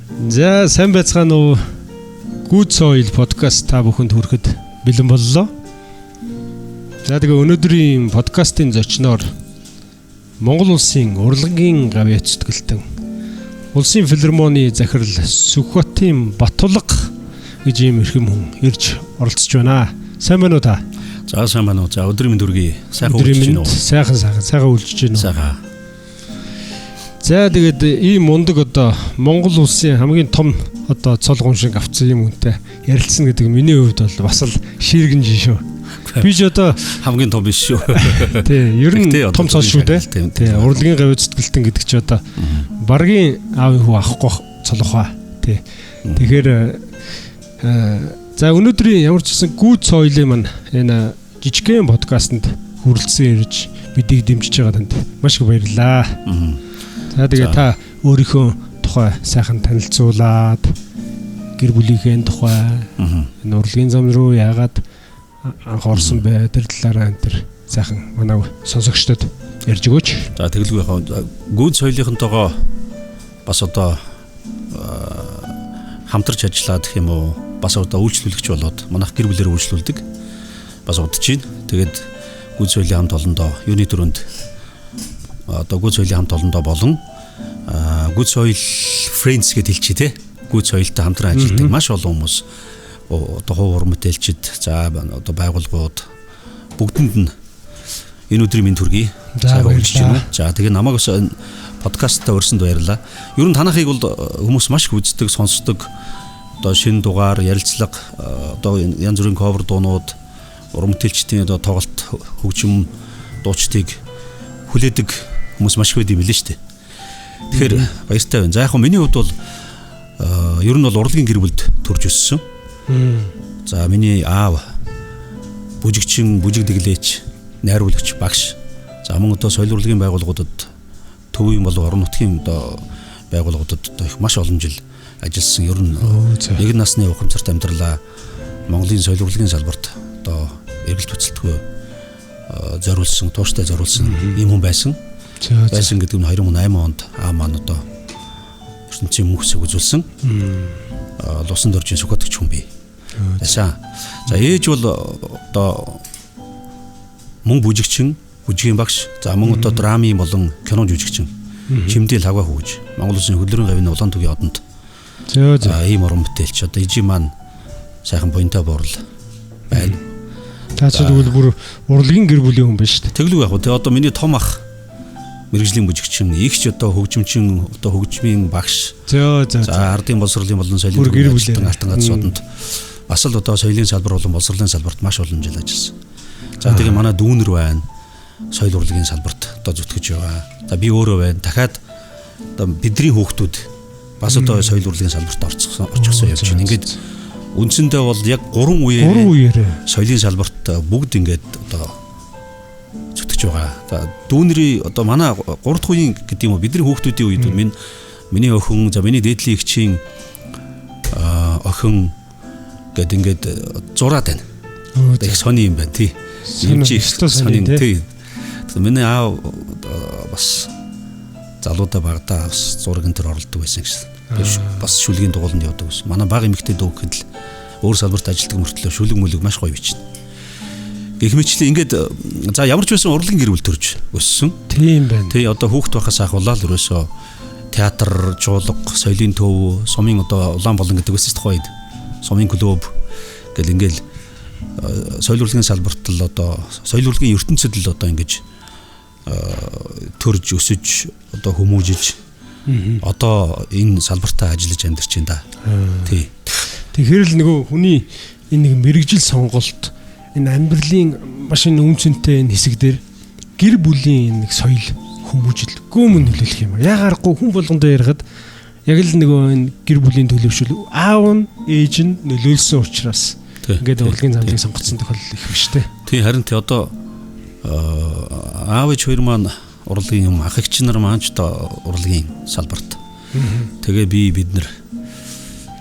За, сайн байцгаана уу? Good Soil podcast та бүхэнд хүрэхэд бэлэн боллоо. За, тэгээ өнөөдрийн подкастын зочноор Монгол улсын урлагийн гавьяат зүтгэлтэн, Улсын филармоны захирал Сүхбатын Батулга гэж ийм эрхэм хүн ирж оролцож байна. Сайн байна уу та? За, сайн байна уу? За, өдрийн мэнд хүргэе. Сайхан үлжиж байна уу? Сайхан сайхан сайхан үлжиж байна уу? Сайхан. За, тэгээд ийм мундаг, одоо Монгол улсын хамгийн том одоо цол гуншиг авцсан юм хүнтэй ярилцсан гэдэг миний хувьд бол бас л ширгэн жин шүү. Би ч одоо хамгийн том биш шүү. Тий, ер нь том цол шүү дээ. Тий, урлагийн гавь зүтгэлтэн гэдэг чи одоо баргийн аавын хүү авахгүй цол ухаа. Тий. Тэгэхээр за, өнөөдрийн ямар ч гэсэн Good Soil-ийн маань энэ жижигхэн подкастэнд хүрэлцэн ирж бидийг дэмжиж байгаа танд маш их баярлалаа. За, тэгээ та өөрийнхөө тухай сайхан танилцуулаад, гэр бүлийнхээ тухай, энэ урлагийн зам руу яагаад анх орсон бэ, тэр талаараа энэ төр сайхан манай сонсогчдод ярьж өгөөч. За, тэгэлгүй яхаа, Good Soil-ийнхэнтэйгоо бас одоо хамтарч ажиллаад гэх юм уу, бас одоо үйлчлүүлэгч болоод манайх гэр бүлээр үйлчлүүлдэг. Бас удаж байна. Тэгээд Good Soil-ийн хамт олондоо юуны төрөнд одоо Good Soil-ийн хамт олондоо болон Good Soil Friends гэж хэлчихье те. Good Soil-тай хамтран ажилладаг маш олон хүмүүс, одоо хувь уран бүтээлчид, за, одоо байгууллагууд бүгдэнд нь энэ өдрийн мэнд хүргэе. За, баярлалаа. За, тэгээ намайг бас энэ подкастта урьсанд баярлалаа. Ер нь танахыг бол хүмүүс маш их үздэг, сонсдог. Одоо шинэ дугаар, ярилцлага, одоо янз бүрийн cover дуунууд, уран бүтээлчдийн одоо тоглолт, хөгжим дуучдыг хүлээдэг хүмүүс маш их байд юм билээ шүү дээ. Тэгэхээр баяртай байна. За, яг хөө миний хувьд бол ер нь бол урлагийн гэр бүлд төрж өссөн. За, миний аав бүжигчин, бүжиг дэглээч, найруулагч, багш. За, мөн одоо соёл урлагийн байгууллагуудад, төвийн болон орон нутгийн одоо байгууллагуудад одоо их маш олон жил ажилласан. Ер нь нэгэн насны ухамсарт амьдралаа Монголын соёл урлагийн салбарт одоо эргэлт хүчилтгүй зориулсан, тууштай зориулсан ийм хүн байсан. Байсан гэдэг нь 2008 онд аав маань одоо ертөнцийн мөнх хэсэг үзүүлсэн. Лусан доржийн Сүхбатгч хүн бий. Байсан. За, ээж бол одоо мөн бүжигчин, бүжгийн багш, за, мөн одоо драмын болон кино жүжигчин. Чимдэл хаваа хөвж. Монгол улсын хөдөлгөрийн гавийн улаан тугийн одонд. За, ийм уран бүтээлч. Одоо ээжийн маань сайхан буянтай буурал байна. Та чи тэгвэл бүр урлагийн гэр бүлийн хүн байна шүү дээ. Тэглүү яг. Тэгээ одоо миний том ах мэргэжлийн бүжигчин, ихч одоо хөгжимчин, одоо хөгжмийн багш. За за. За, ардын боловсролын болон соёлын гэр бүлийн алтан гац одонд бас л одоо соёлын салбар болон боловсролын салбарт маш олон жил ажилласан. За, тэгээ манай дүүнер байна. Соёл урлагийн салбарт одоо зүтгэж байгаа. За, би өөрөө байна. Дахиад одоо бидний хүүхдүүд бас одоо соёл урлагийн салбарт орчихсон явж байна. Ингээд үндсэндээ бол яг 3 үеэр соёлын салбарт бүгд ингээд одоо зүтгэж байгаа. За, дүүнерийн одоо манай 3 дахь үеийн гэдэг юм уу, бидний хүүхдүүдийн үед миний охин, за, миний дээдлийн эгчийн охин гэд ингээд зураад байна. Их сони юм байна тий. Юм чи сони тий. Миний аав бас залуудаа багадаа бас зураг энэ төр оролдог байсан гэсэн. Бас шүлгийн дугууланд явдаг гэсэн. Манай бага эмэгтэй дүү гэхэд л өөр салбарт ажилладаг мөртлөө шүлэг мүлэг маш гоё бичнэ. Гэх мэтлээ ингээд, за, ямар ч байсан урлагийн гэр бүл төрж өссөн. Тийм байна. Тий, одоо хүүхд байхаас ахуулаад ерөөсөө театр, чуулга, соёлын төв, сумын одоо улаан болон гэдэг байсан тухайд сумын клуб гэл ингээл соёл урлагийн салбарт л одоо соёл урлагийн ертөнцид л одоо ингэж төрж өсөж, одоо хүмүүжиж, одоо энэ салбартаа ажиллаж амьдарч байна да. Тий. Тэгэхээр л нөгөө хүний энэ нэг мэргэжил сонголт, энэ амьдралын маш энэ үнцэнтэй энэ хэсэг дээр гэр бүлийн нэг соёл хүмүүжил гүмэн нөлөөлөх юм. Яагааргүй хүн болгондоо ярихад яг л нөгөө энэ гэр бүлийн төлөвшөл, аав нь ээж нь нөлөөлсөн учраас ингээд урлагийн замыг сонгоцсон тохиолдол их биш үү? Тий, харин тий, одоо аав ээж хоёр маань урлагийн юм, ах эгч нар маань ч одоо урлагийн салбарт. Тэгээ бид нар,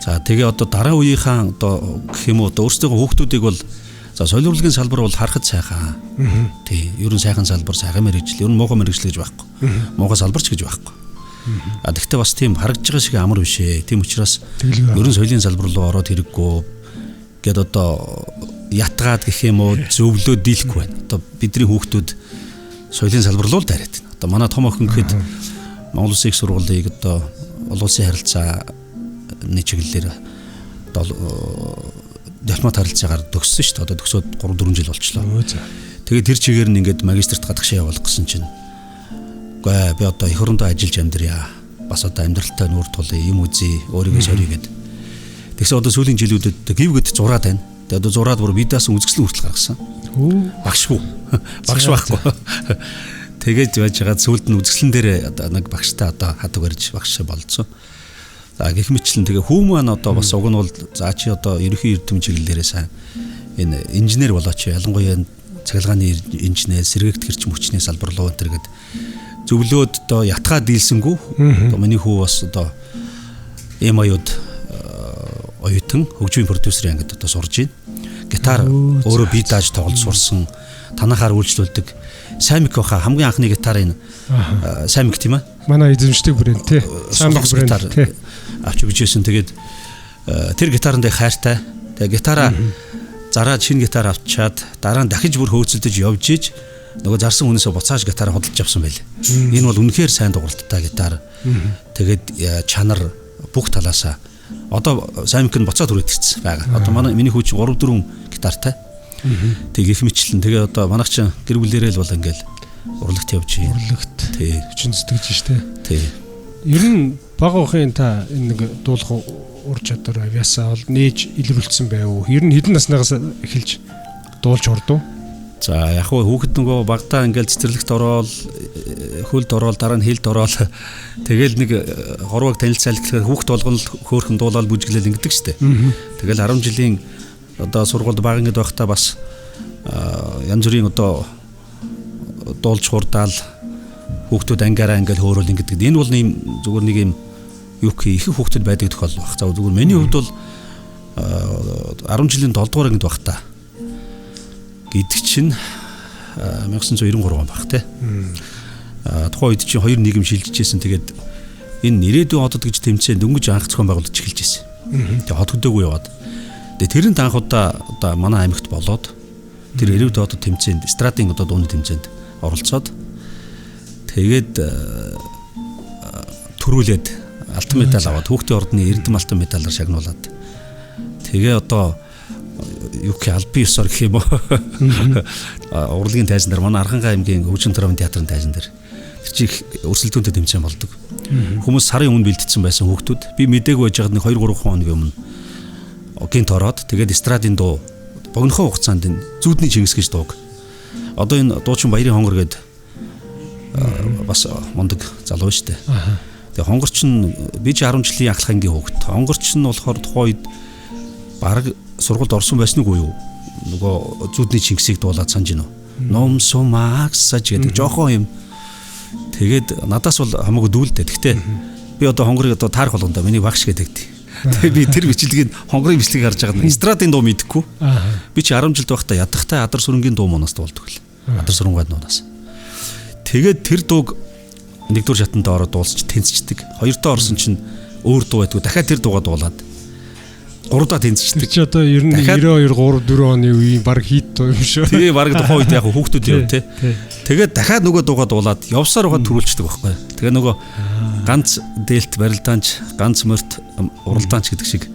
за, тэгээ одоо дараа үеийнхаа одоо гэх юм уу, одоо өөрсдийнхөө хүүхдүүдийг бол, за, соёл урлагийн салбар бол харахад сайхан. Тий, ер нь сайхан салбар, сайхан мэргэжил, ер нь муухай мэргэжил гэж байхгүй. Муухай салбар ч гэж байхгүй. А тэгтээ бас тийм харагдж байгаа шиг амар биш ээ. Тийм учраас ер нь соёлын салбар руу ороод хэрэггүй гэд одоо ятгаад гэх юм уу зөвлөө дийлэхгүй байна. Одоо бидний хүүхдүүд соёлын салбар руу л дайраад байна. Одоо манай том охин гэхэд Монгол Улсын их сургуулийг одоо олон улсын харилцааны чиглэлээр одоо дипломат харилцаагаар төгссөн шүү дээ. Одоо төгсөөд 3-4 жил болчлоо. Тэгээд тэр чигээр нь ингээд магистрт гадагшаа явуулах гэсэн чинь үгүй би одоо эх орондоо ажиллаж амьдрья. Бас одоо амьдралтай нүүр тулъя, юм үзье, өөрийгөө сорьё гэд. Тэгсэн одоо сүүлийн жилүүдэд гівгэд зураад байна. Тэгээд одоо зураад бүр бидаасан үзэсгэлэн хүртэл гаргасан. Багшгүй. Багш байхгүй. Тэгээд байж байгаа сүүлд нь үзэсгэлэн дээр одоо нэг багштай одоо хадаг барьж багш болцсон. За гэх мэтчлэн тэгээ хүү маань одоо бас уг нь бол за чи одоо ерөнхий эрдэм чиглэлээрээ сайн энэ инженер болооч, ялангуяа цахилгааны инженер, сэргээгдэх эрчим хүчний салбар руу энэ төр гэд зөвлөөд одоо ятгаа дийлсэнгүү. Одоо миний хүү бас одоо MIU-д оюутан хөгжмийн продюсерын ангид одоо сурж байна. Гитар өөрөө бие дааж тоглож сурсан. Танахаар үйлчлүүлдэг. Саймик баха хамгийн анхны гитарын Саймик тийм ээ. Манай эзэмшдэг брэнд тий. Саймик брэнд тий. Авч өгчээсэн. Тэгээд тэр гитаранд их хайртай. Тэгээд гитараа зараад шинэ гитар авчаад дараа нь дахиж бүр хөөцөлдөж явж иж нөгөө зарсан хүнээсээ буцааж гитараа худалдаж авсан байл. Энэ бол үнэхээр сайн дууралттай гитар. Тэгээд чанар бүх талаасаа одоо Саймик нь буцаад хүрээд ирсэн байгаа. Одоо манай миний хүү чинь 3 4 гитартай. Тэг их мэтлэн тэгээ одоо манайх чинь гэр бүлэрээ л бол ингээл урлагт явж байна. Урлагт. Тий. Хүчин зүтгэж штэ. Тий. Ер нь бага охин та энэ нэг дуулах ур чадвар авьяасаа бол нээж илрүүлсэн байв уу? Ер нь хэдэн наснаас эхэлж дуулж урдуу? За яг хөө хүүхэд нөгөө багтаа ингээл цэцэрлэгт ороод хөлд ороод дараа нь хилд ороод тэгэл нэг хорвог танилцаал гэхээр хүүхэд болгоно л хөөхөн дуулаад бүжиглэл ингэдэг штэ. Тэгэл 10 жилийн одоо сургуульд бага ангид байхдаа бас янз бүрийн одоо дуулж хурдаал хүүхдүүд ангиараа ингээл хөөрөөл ингэдэг. Энэ бол ийм зүгээр нэг юм юу гэх их хүүхдүүд байдаг тохиолдол баг. За зүгээр миний хувьд бол 10 жилийн 7 дугаар ангид байхдаа гэдэг чинь 1993 он баг тий. Тухайн үед чинь хоёр нийгэм шилжижсэн. Тэгээд энэ ирээдүйн одод гэж тэмцээн дөнгөж анх зохион байгуулж эхэлж байсан. Тэгээд хотгодоогүй яваад. Тэгээд тэрэнд анх удаа одоо манай аймагт болоод тэр ирээдүйн одод тэмцээнд эстрадын одоо дууны тэмцээнд оролцоод тэгээд төрүүлээд алтан медаль аваад хүүхдийн ордны эрдэм алтан медалаар шагнуулад тэгээ одоо юу гэх албан ёсоор гэх юм уу урлагийн тайзан дээр манай Архангай аймгийн хөгжим драмын театрын тайзан дээр тэр чинь их өрсөлдөөнтэй тэмцээн болдог. Хүмүүс сарын өмнө бэлдсэн байсан хүүхдүүд би мдээгүй байж байгаад нэг 2 3 хоногийн өмнө гинт ороод тэгээд эстрадын дуу богинохон хугацаанд энэ зүүдний Чингис гэж дууг. Одоо энэ дуучин Баярын хонгор гээд бас мундаг залуу шүү дээ. Тэгээ хонгорч нь би чи 10 жилийн ахлах ангийн хүүхэд. Хонгорч нь болохоор тухайн үед бараг сургуульд орсон байсан уу юу? Нөгөө зүүдний Чингисийг дуулаад санаж гинөө. Ном сумааксаж гэдэг жоохон юм. Тэгээд надаас бол хамаагүй дүүлдэ. Гэхдээ би одоо хонгорыг одоо таарах болгондоо миний багш гэдэг. Тэгээ би тэр бичлэгийг хонгорын бичлэгийг харж байгаа нь эстрадын дуу мэдэхгүй. Би чи 10 жилд байхдаа ядахтай адар сүрэнгийн дуу мунаас дуулдаг л. Адар сүрэнгад нуунаас. Тэгээд тэр дууг нэгдүгээр шатанд ороод дуулсч тэнцчдэг. Хоёрдоо орсон чинь өөр дуу байдгүй. Дахиад тэр дуугаа дуулаад гуравдаа тэнцчдэг. Тэр чи одоо ер нь 92 3 4 оны үеийн баг хит дуу юм шүү. Тэгээ баг тухайн үед яг хүүхдүүд яв тий. Тэгээд дахиад нөгөө дуугаа дуулаад явсаар байгаад төрүүлчихдэг байхгүй. Тэгээ нөгөө ганц дээлт барилдаанч, ганц морьт уралдаанч гэдэг шиг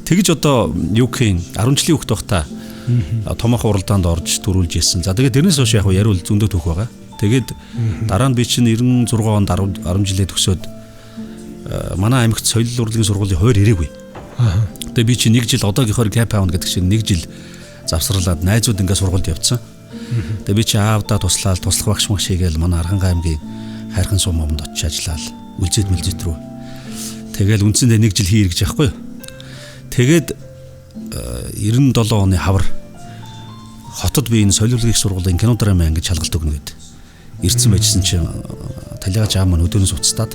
тэгж одоо юу гэх юм 10 жилийн хүүхд байхдаа томоохон уралдаанд орж төрүүлж ирсэн. За тэгээд тэрнээс хойш яг яриул зөндөө төх байгаа. Тэгээд дараа нь би чинь 96 онд 10 жилээ төгсөөд манай аймагт соёл урлагийн сургуулийн хуваар ирээгүй. Тэгээ би чинь нэг жил одоогийнхоор gap pound гэдэг шиг нэг жил завсарлаад найзууд ингээд сургуульд явцсан. Тэгээ би чи аавдаа туслаад туслах багш маш хийгээл манай Архангай аймгийн хайрхан сум момд очиж ажиллаад үлзэд мэлзэт рүү. Тэгэл үндсэндээ нэг жил хий эргэж яахгүй юу. Тэгээд 97 оны хавар хотод би энэ соёл урлагийн сургуулийн кино драма ангид шалгалт өгнө гэд ирсэн байжсэн чинь талигач аав маань өдөөнөөс уцтаад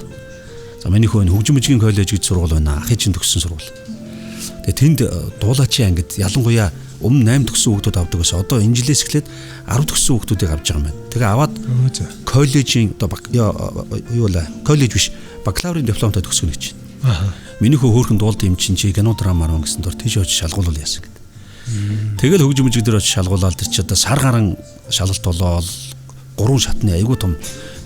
за миний хөө энэ хөгжим мужийн коллеж гэж сургууль байна. Ахын чинь төгссөн сургууль. Тэгээ тэнд дуулаачийн ангид ялангуяа өмнө 8 төгссөн хүүхдүүд авдаг байсан. Одоо энэ жилээс эхлээд 10 төгссөн хүүхдүүдийг авч байгаа юм байна. Тэгээ аваад коллежийн одоо юу лээ коллеж биш бакалаврын дипломтой төгсгөнө гэж. Миний хөө хөөрхөн дуулд юм чинь чи кино драмаар мөн гэсэн дор тийш очиж шалгуулвал яасан гэдэг. Тэгэл хөгжим мужиг дээр очиж шалгуулаад тэр чи одоо сар гарan шалгалт болоод 3 шатны айгүй том.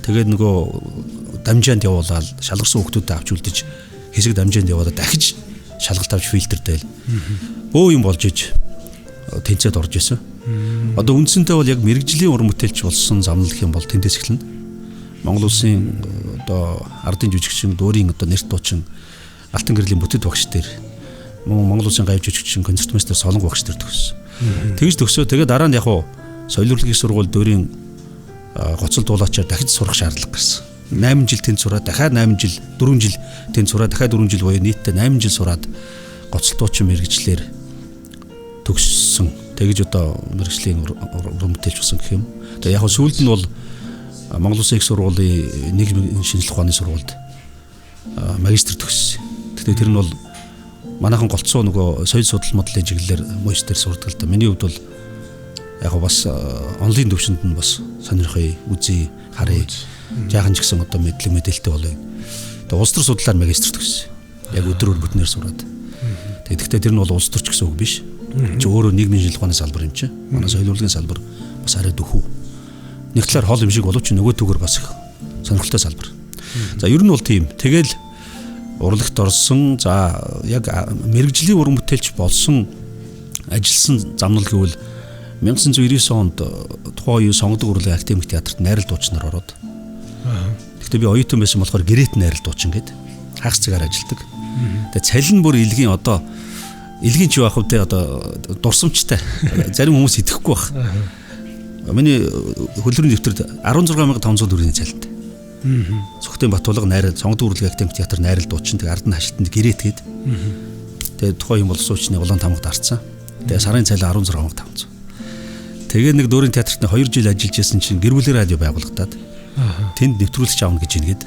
Тэгээд нөгөө дамжаанд явуулаад шалгарсан хүүхдүүдэд авч үлдэж хэсэг дамжаанд явуулаад дахиж шалгалт авч фильтрдээл. Бөө юм болж иж тэнцээд орж исэн. Одоо үндсэндээ бол яг мэрэгжлийн уран бүтээлч болсон замнал гэх юм бол тэндээс эхэлнэ. Монгол улсын одоо ардын жүжигчин, дуурийн одоо нэрт дуучин Алтан гэрлийн бүтэд багш дээр мөн Монгол улсын гавь жүжигчин, концертмейстер Солонго багш дээр төгссөн. Тэгж төгсөө тэгээ дараа нь яг уу соёл урлагийн сургууль дуурийн гоцол дуулаачаар дахиж сурах шаардлага гарсан. 8 жил тэнд сураад дахиад 8 жил 4 жил тэнд сураад дахиад 4 жил буюу нийтдээ 8 жил сураад гоцол дуучин мэрэгчлэр төгссөн. Тэгэж одоо мэрэгжлийн уран бүтээлч болсон гэх юм. Тэгээ яг нь сүүлд нь бол Монгол Улсын их сургуулийн нийгмийн шинжилгээ ухааны сургуульд магистр төгссөн. Гэхдээ тэр нь бол манайхан голцоо нөгөө соёл судлал модлын чиглэлээр мөстер сурдаг л да. Миний хувьд бол яг бас онлайн төвшөнд нь бас сонирхъя, үзье, харъя. Жаахан ч гэсэн одоо мэдлэг мэдээлэлтэй болъё. Тэгээ улс төр судлаар магистр төгссөн. Яг өдөр бүтнээр сураад. Тэгээ гэхдээ тэр нь бол улс төрч гэсэн үг биш. Чи өөрөө нийгмийн шинжилгээ ухааны салбар юм чи. Манай соёл урлагийн салбар бас арай дөхөв. Нэг талаар хол юм шиг боловч нөгөө түгээр бас их сонирхолтой салбар. За ер нь бол тийм. Тэгэл урлагт орсон. За яг мэрэгжлийн уран бүтээлч болсон ажилласан замнал гэвэл 1999 онд тухайн үеийн сонгодог урлагийн академик театрт найрал дуучнаар ороод. Гэхдээ би оюутан байсан болохоор гэрэт найрал дуучин гээд хагас цагаар ажилладаг. Тэгээ цалин бүр илгийн одоо илгийн чи байх вэ те одоо дурсамжтай. Зарим хүмүүс идэхгүй байх. Миний хөлрийн дэвтэрд 16500 төгрөгийн цалинтай. Сүхтэн Батулга найрал сонгодог урлагийн академик театр найрал дуучин тэг ард нь хашилтанд гэрэт гээд. Тэгээ тухайн юм боловсруучны улаан тамгад арцсан. Тэгээ сарын цалин 16500. Тэгээ нэг дүүрийн театрт 2 жил ажиллаж байсан чинь гэр бүлийн радио байгуулагдаад тэнд нэвтрүүлэгч авна гэж ингээд.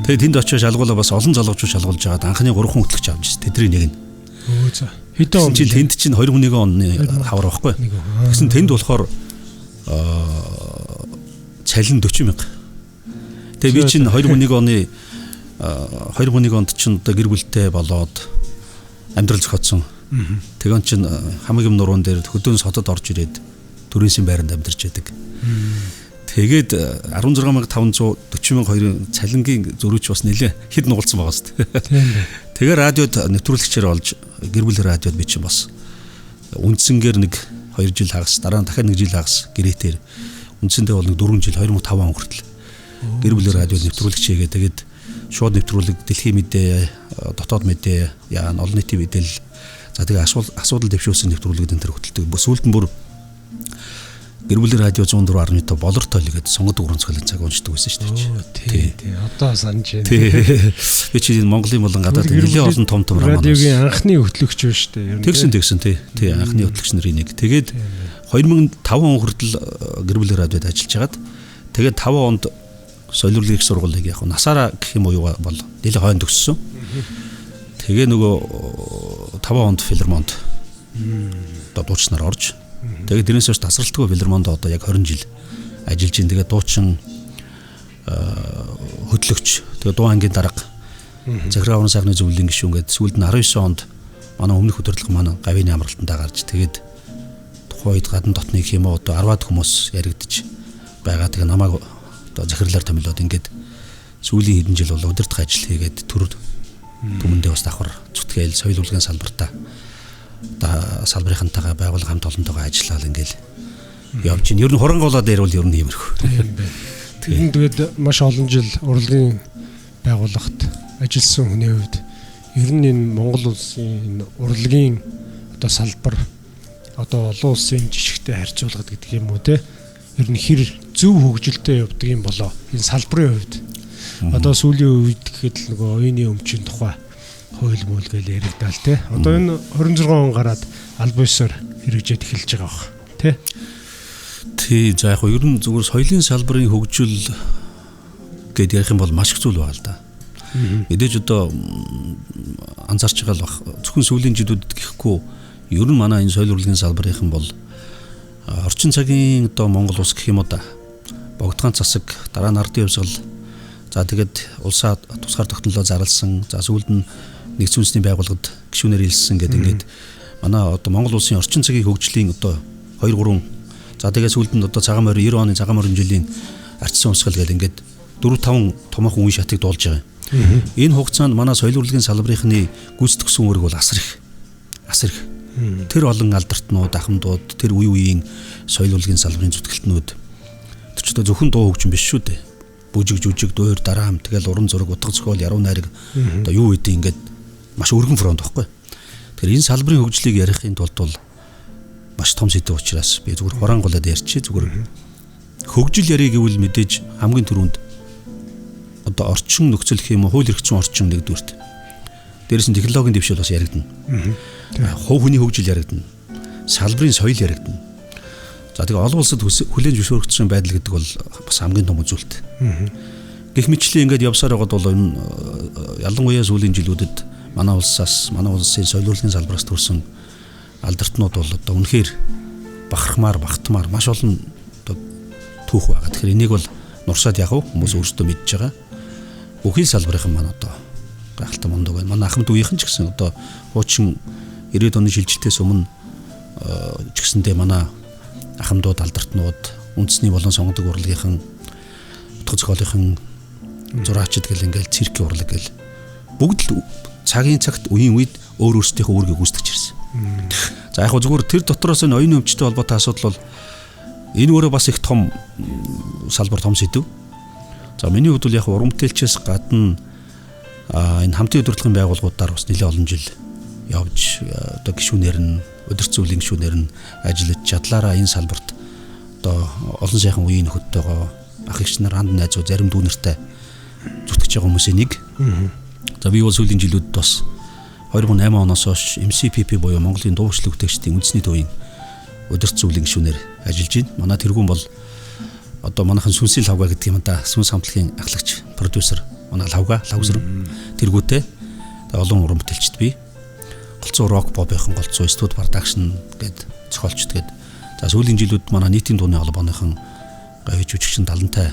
Тэгээ тэнд очиж шалгуулаа бас олон залуучууд шалгуулж байгаад анхны 3 хүн хөтлөгч авч ирсэн. Тэдний нэг нь. Өө за. Хэдэн он чинь тэнд чинь 2001 оны хавар байхгүй. Тэгсэн тэнд болохоор цалин 40,000. Тэгээ би чинь 2001 оны 2001 онд чинь одоо гэр бүлтэй болоод амьдрал зохиоцсон. Тэгэн чинь хамаг юм нуруун дээр хөдөөн содод орж ирээд төрөөсийн байранд амьдарч байдаг. Тэгээд 16500 40,002 цалингийн зөрүүч бас нэлээ хэд нугалцсан байгаа зү. Тэгээ радиод нэвтрүүлэгчээр олж гэр бүлийн радиод би чинь бас үндсэнгээр нэг 2 жил хагас дараа нь дахиад 1 жил хагас гэрээтээр үндсэндээ бол нэг 4 жил 2005 он хүртэл гэр бүлийн радиод нэвтрүүлэгч хийгээ. Тэгээд шууд нэвтрүүлэг дэлхийн мэдээ, дотоод мэдээ, яа олон нийтийн мэдээлэл. За тэгээ асуудал дэвшүүлсэн нэвтрүүлгийг энэ төр хөтэлдэг. Сүүлд нь бүр гэр бүлийн радио 104.5 болор тойл гэдэг сонгодог уран зохиолын цаг уншдаг байсан шүү дээ. Тий, тий. Одоо санаж байна. Би чи Монголын болон гадаад нэлээд олон том том роман. Радиогийн анхны хөтлөгч шүү дээ. Тэгсэн тий. Тий, анхны хөтлөгч нарын нэг. Тэгээд 2005 он хүртэл гэр бүлийн радиод ажиллаж хагаад тэгээд 5 онд соёл урлагийн их сургуулийг яг насаараа гэх юм уу юу бол нэлээд хойно төгссөн. Тэгээ нөгөө 5 онд филармонд одоо дуучнаар орж тэгээд тэрнээс хойш тасралтгүй филармонд одоо яг 20 жил ажиллаж байна. Тэгээд дуучин хөтлөгч тэгээд дуу ангийн дарга захиргаа уран сайхны зөвлөлийн гишүүн гээд сүүлд нь 19 онд манай өмнөх удирдлага манай гавьяаны амралтандаа гарч тэгээд тухайн үед гадна дотны гэх юм уу одоо 10-аад хүмүүс яригдж байгаа. Тэгээ намайг одоо захирлаар томилоод ингээд сүүлийн хэдэн жил бол удирдах ажил хийгээд төр түмэндээ бас давхар зүтгээл соёл урлагийн салбартаа одоо салбарынхантайгаа байгууллага хамт олонтойгоо ажиллаад ингээл явж байна. Ер нь хуранголоод ярил ер нь иймэрхүү. Тийм байна. Тэр тэгээд маш олон жил урлагийн байгууллагт ажилласан хүний хувьд ер нь энэ Монгол улсын энэ урлагийн одоо салбар одоо олон улсын жишгтэй харьцуулахад гэдэг юм уу те ер нь хэр зөв хөгжилтэй явдаг юм болоо энэ салбарын хувьд. Одоо сүүлийн үед гэхэд л нөгөө оюуны өмчийн тухай хууль мөл гэж яригдаал те. Одоо энэ 26 он гараад аль биесээр хэрэгжээд эхэлж байгаа бах те. Тий, за яг ер нь зүгээр соёлын салбарын хөгжил гэдээ ярих юм бол маш их зүйл байгаа л да. Мэдээж одоо анзаарч байгаа л бах. Зөвхөн сүүлийн жилүүдэд гэхгүй ер нь манай энэ соёл урлагийн салбарынхан бол орчин цагийн одоо Монгол улс гэх юм уу да. Богдгаан засаг, дараа нь ардын хувьсгал, За тэгээд улсаа тусгаар тогтнолоо зарласан. За сүүлд нь нэгдсэн үндэсний байгууллагад гишүүнээр илссэн гэдэг ингээд манай одоо Монгол улсын орчин цагийн хөгжлийн одоо 2 3 за тэгээд сүүлд нь одоо цагаан морь 90 оны цагаан морин жилийн арчсан урсгал гэдэг ингээд 4 5 томоохон үе шатыг дуулж байгаа. Энэ хугацаанд манай соёл урлагийн салбарынхны гүйцэтгэсэн үүрэг бол асар их. Асар их. Тэр олон алдартнууд, ахмадууд, тэр үе үеийн соёл урлагийн салбарын зүтгэлтнүүд тэр ч одоо зөвхөн дуу хөгжим биш шүү дээ. Бүжиг, жүжиг, дуур, дараам, тэгэл уран зураг, утга зохиол, яруу найраг одоо юу гэдэг ингээд маш өргөн фронт байхгүй. Тэгэхээр энэ салбарын хөгжлийг ярихын тулд бол маш том сэдэв учраас би зүгээр хураангуулад ярьчих. Зүгээр хөгжил ярих гэвэл мэдээж хамгийн түрүүнд одоо орчин нөхцөл гэх юм уу, хууль эрх зүйн орчин нэгдүгüрт. Дээрээс нь технологийн дэвшил бас яригдана. Хувь хүний хөгжил яригдана. Салбарын соёл яригдана. За тэгээ олон улсад хүлээн зөвшөөрөгдсөн байдал гэдэг бол бас хамгийн том үзүүлэлт. Гэх мэтчлэн ингээд явсаар байгаад бол энэ ялангуяа сүүлийн жилүүдэд манай улсаас, манай улсын соёл урлагийн салбараас төрсэн алдартнууд бол одоо үнэхээр бахархмаар, багтмаар маш олон одоо түүх байгаа. Тэгэхээр энийг бол нурсаад яг хүмүүс өөрсдөө мэдж байгаа. Бүхий салбарын маань одоо гайхалтай мундаг байна. Манай ахмад үеийнхэн ч гэсэн одоо хуучин 90-ад оны шилжилтээс өмнө ч гэсэндээ манай ахмадууд, алдартнууд үндэсний болон сонгодог урлагийнхан, утга зохиолынхан зураачид гэл ингээл циркийн урлаг гэл бүгд л цагийн цагт үеийн үед өөр өөрсдийнхөө үүргийг гүйцэтгэж ирсэн. За яг зүгээр тэр дотроос энэ оюун өмчтэй холбоотой асуудал бол энэ өөрөө бас их том салбар, том сэдэв. За миний хувьд бол яг уран бүтээлчээс гадна энэ хамтын удирдлагын байгууллагуудаар бас нэлээд олон жил явж одоо гишүүнээр нь удирц зүйлийн гишүүнээр нь ажиллаж чадлаараа энэ салбарт одоо олон сайхан үеийн нөхөдтэйгоо ах эгч нар, анд найзууд, зарим дүүнертэй зүтгэж байгаа хүмүүсийн нэг. За би бол сүүлийн жилүүдэд бас 2008 оноос хойш MCPP буюу Монголын дуу хөгжлийн бүтээлчдийн үндэсний төвийн удирц зүйлийн гишүүнээр ажиллаж байна. Манай тэргүүн бол одоо манайхан сүнсийн лавга гэдэг юм да. Сүнс хамтлагийн ахлагч, продюсер манай лавга, лавгсран тэргүүтэй олон уран бүтээлчд би. Голцоо рок попийнхан, голцоо студ продакшн гээд зохиолчд гээд. За сүүлийн жилүүд манай нийтийн дууны холбооныхан гавь жүжигчин талантай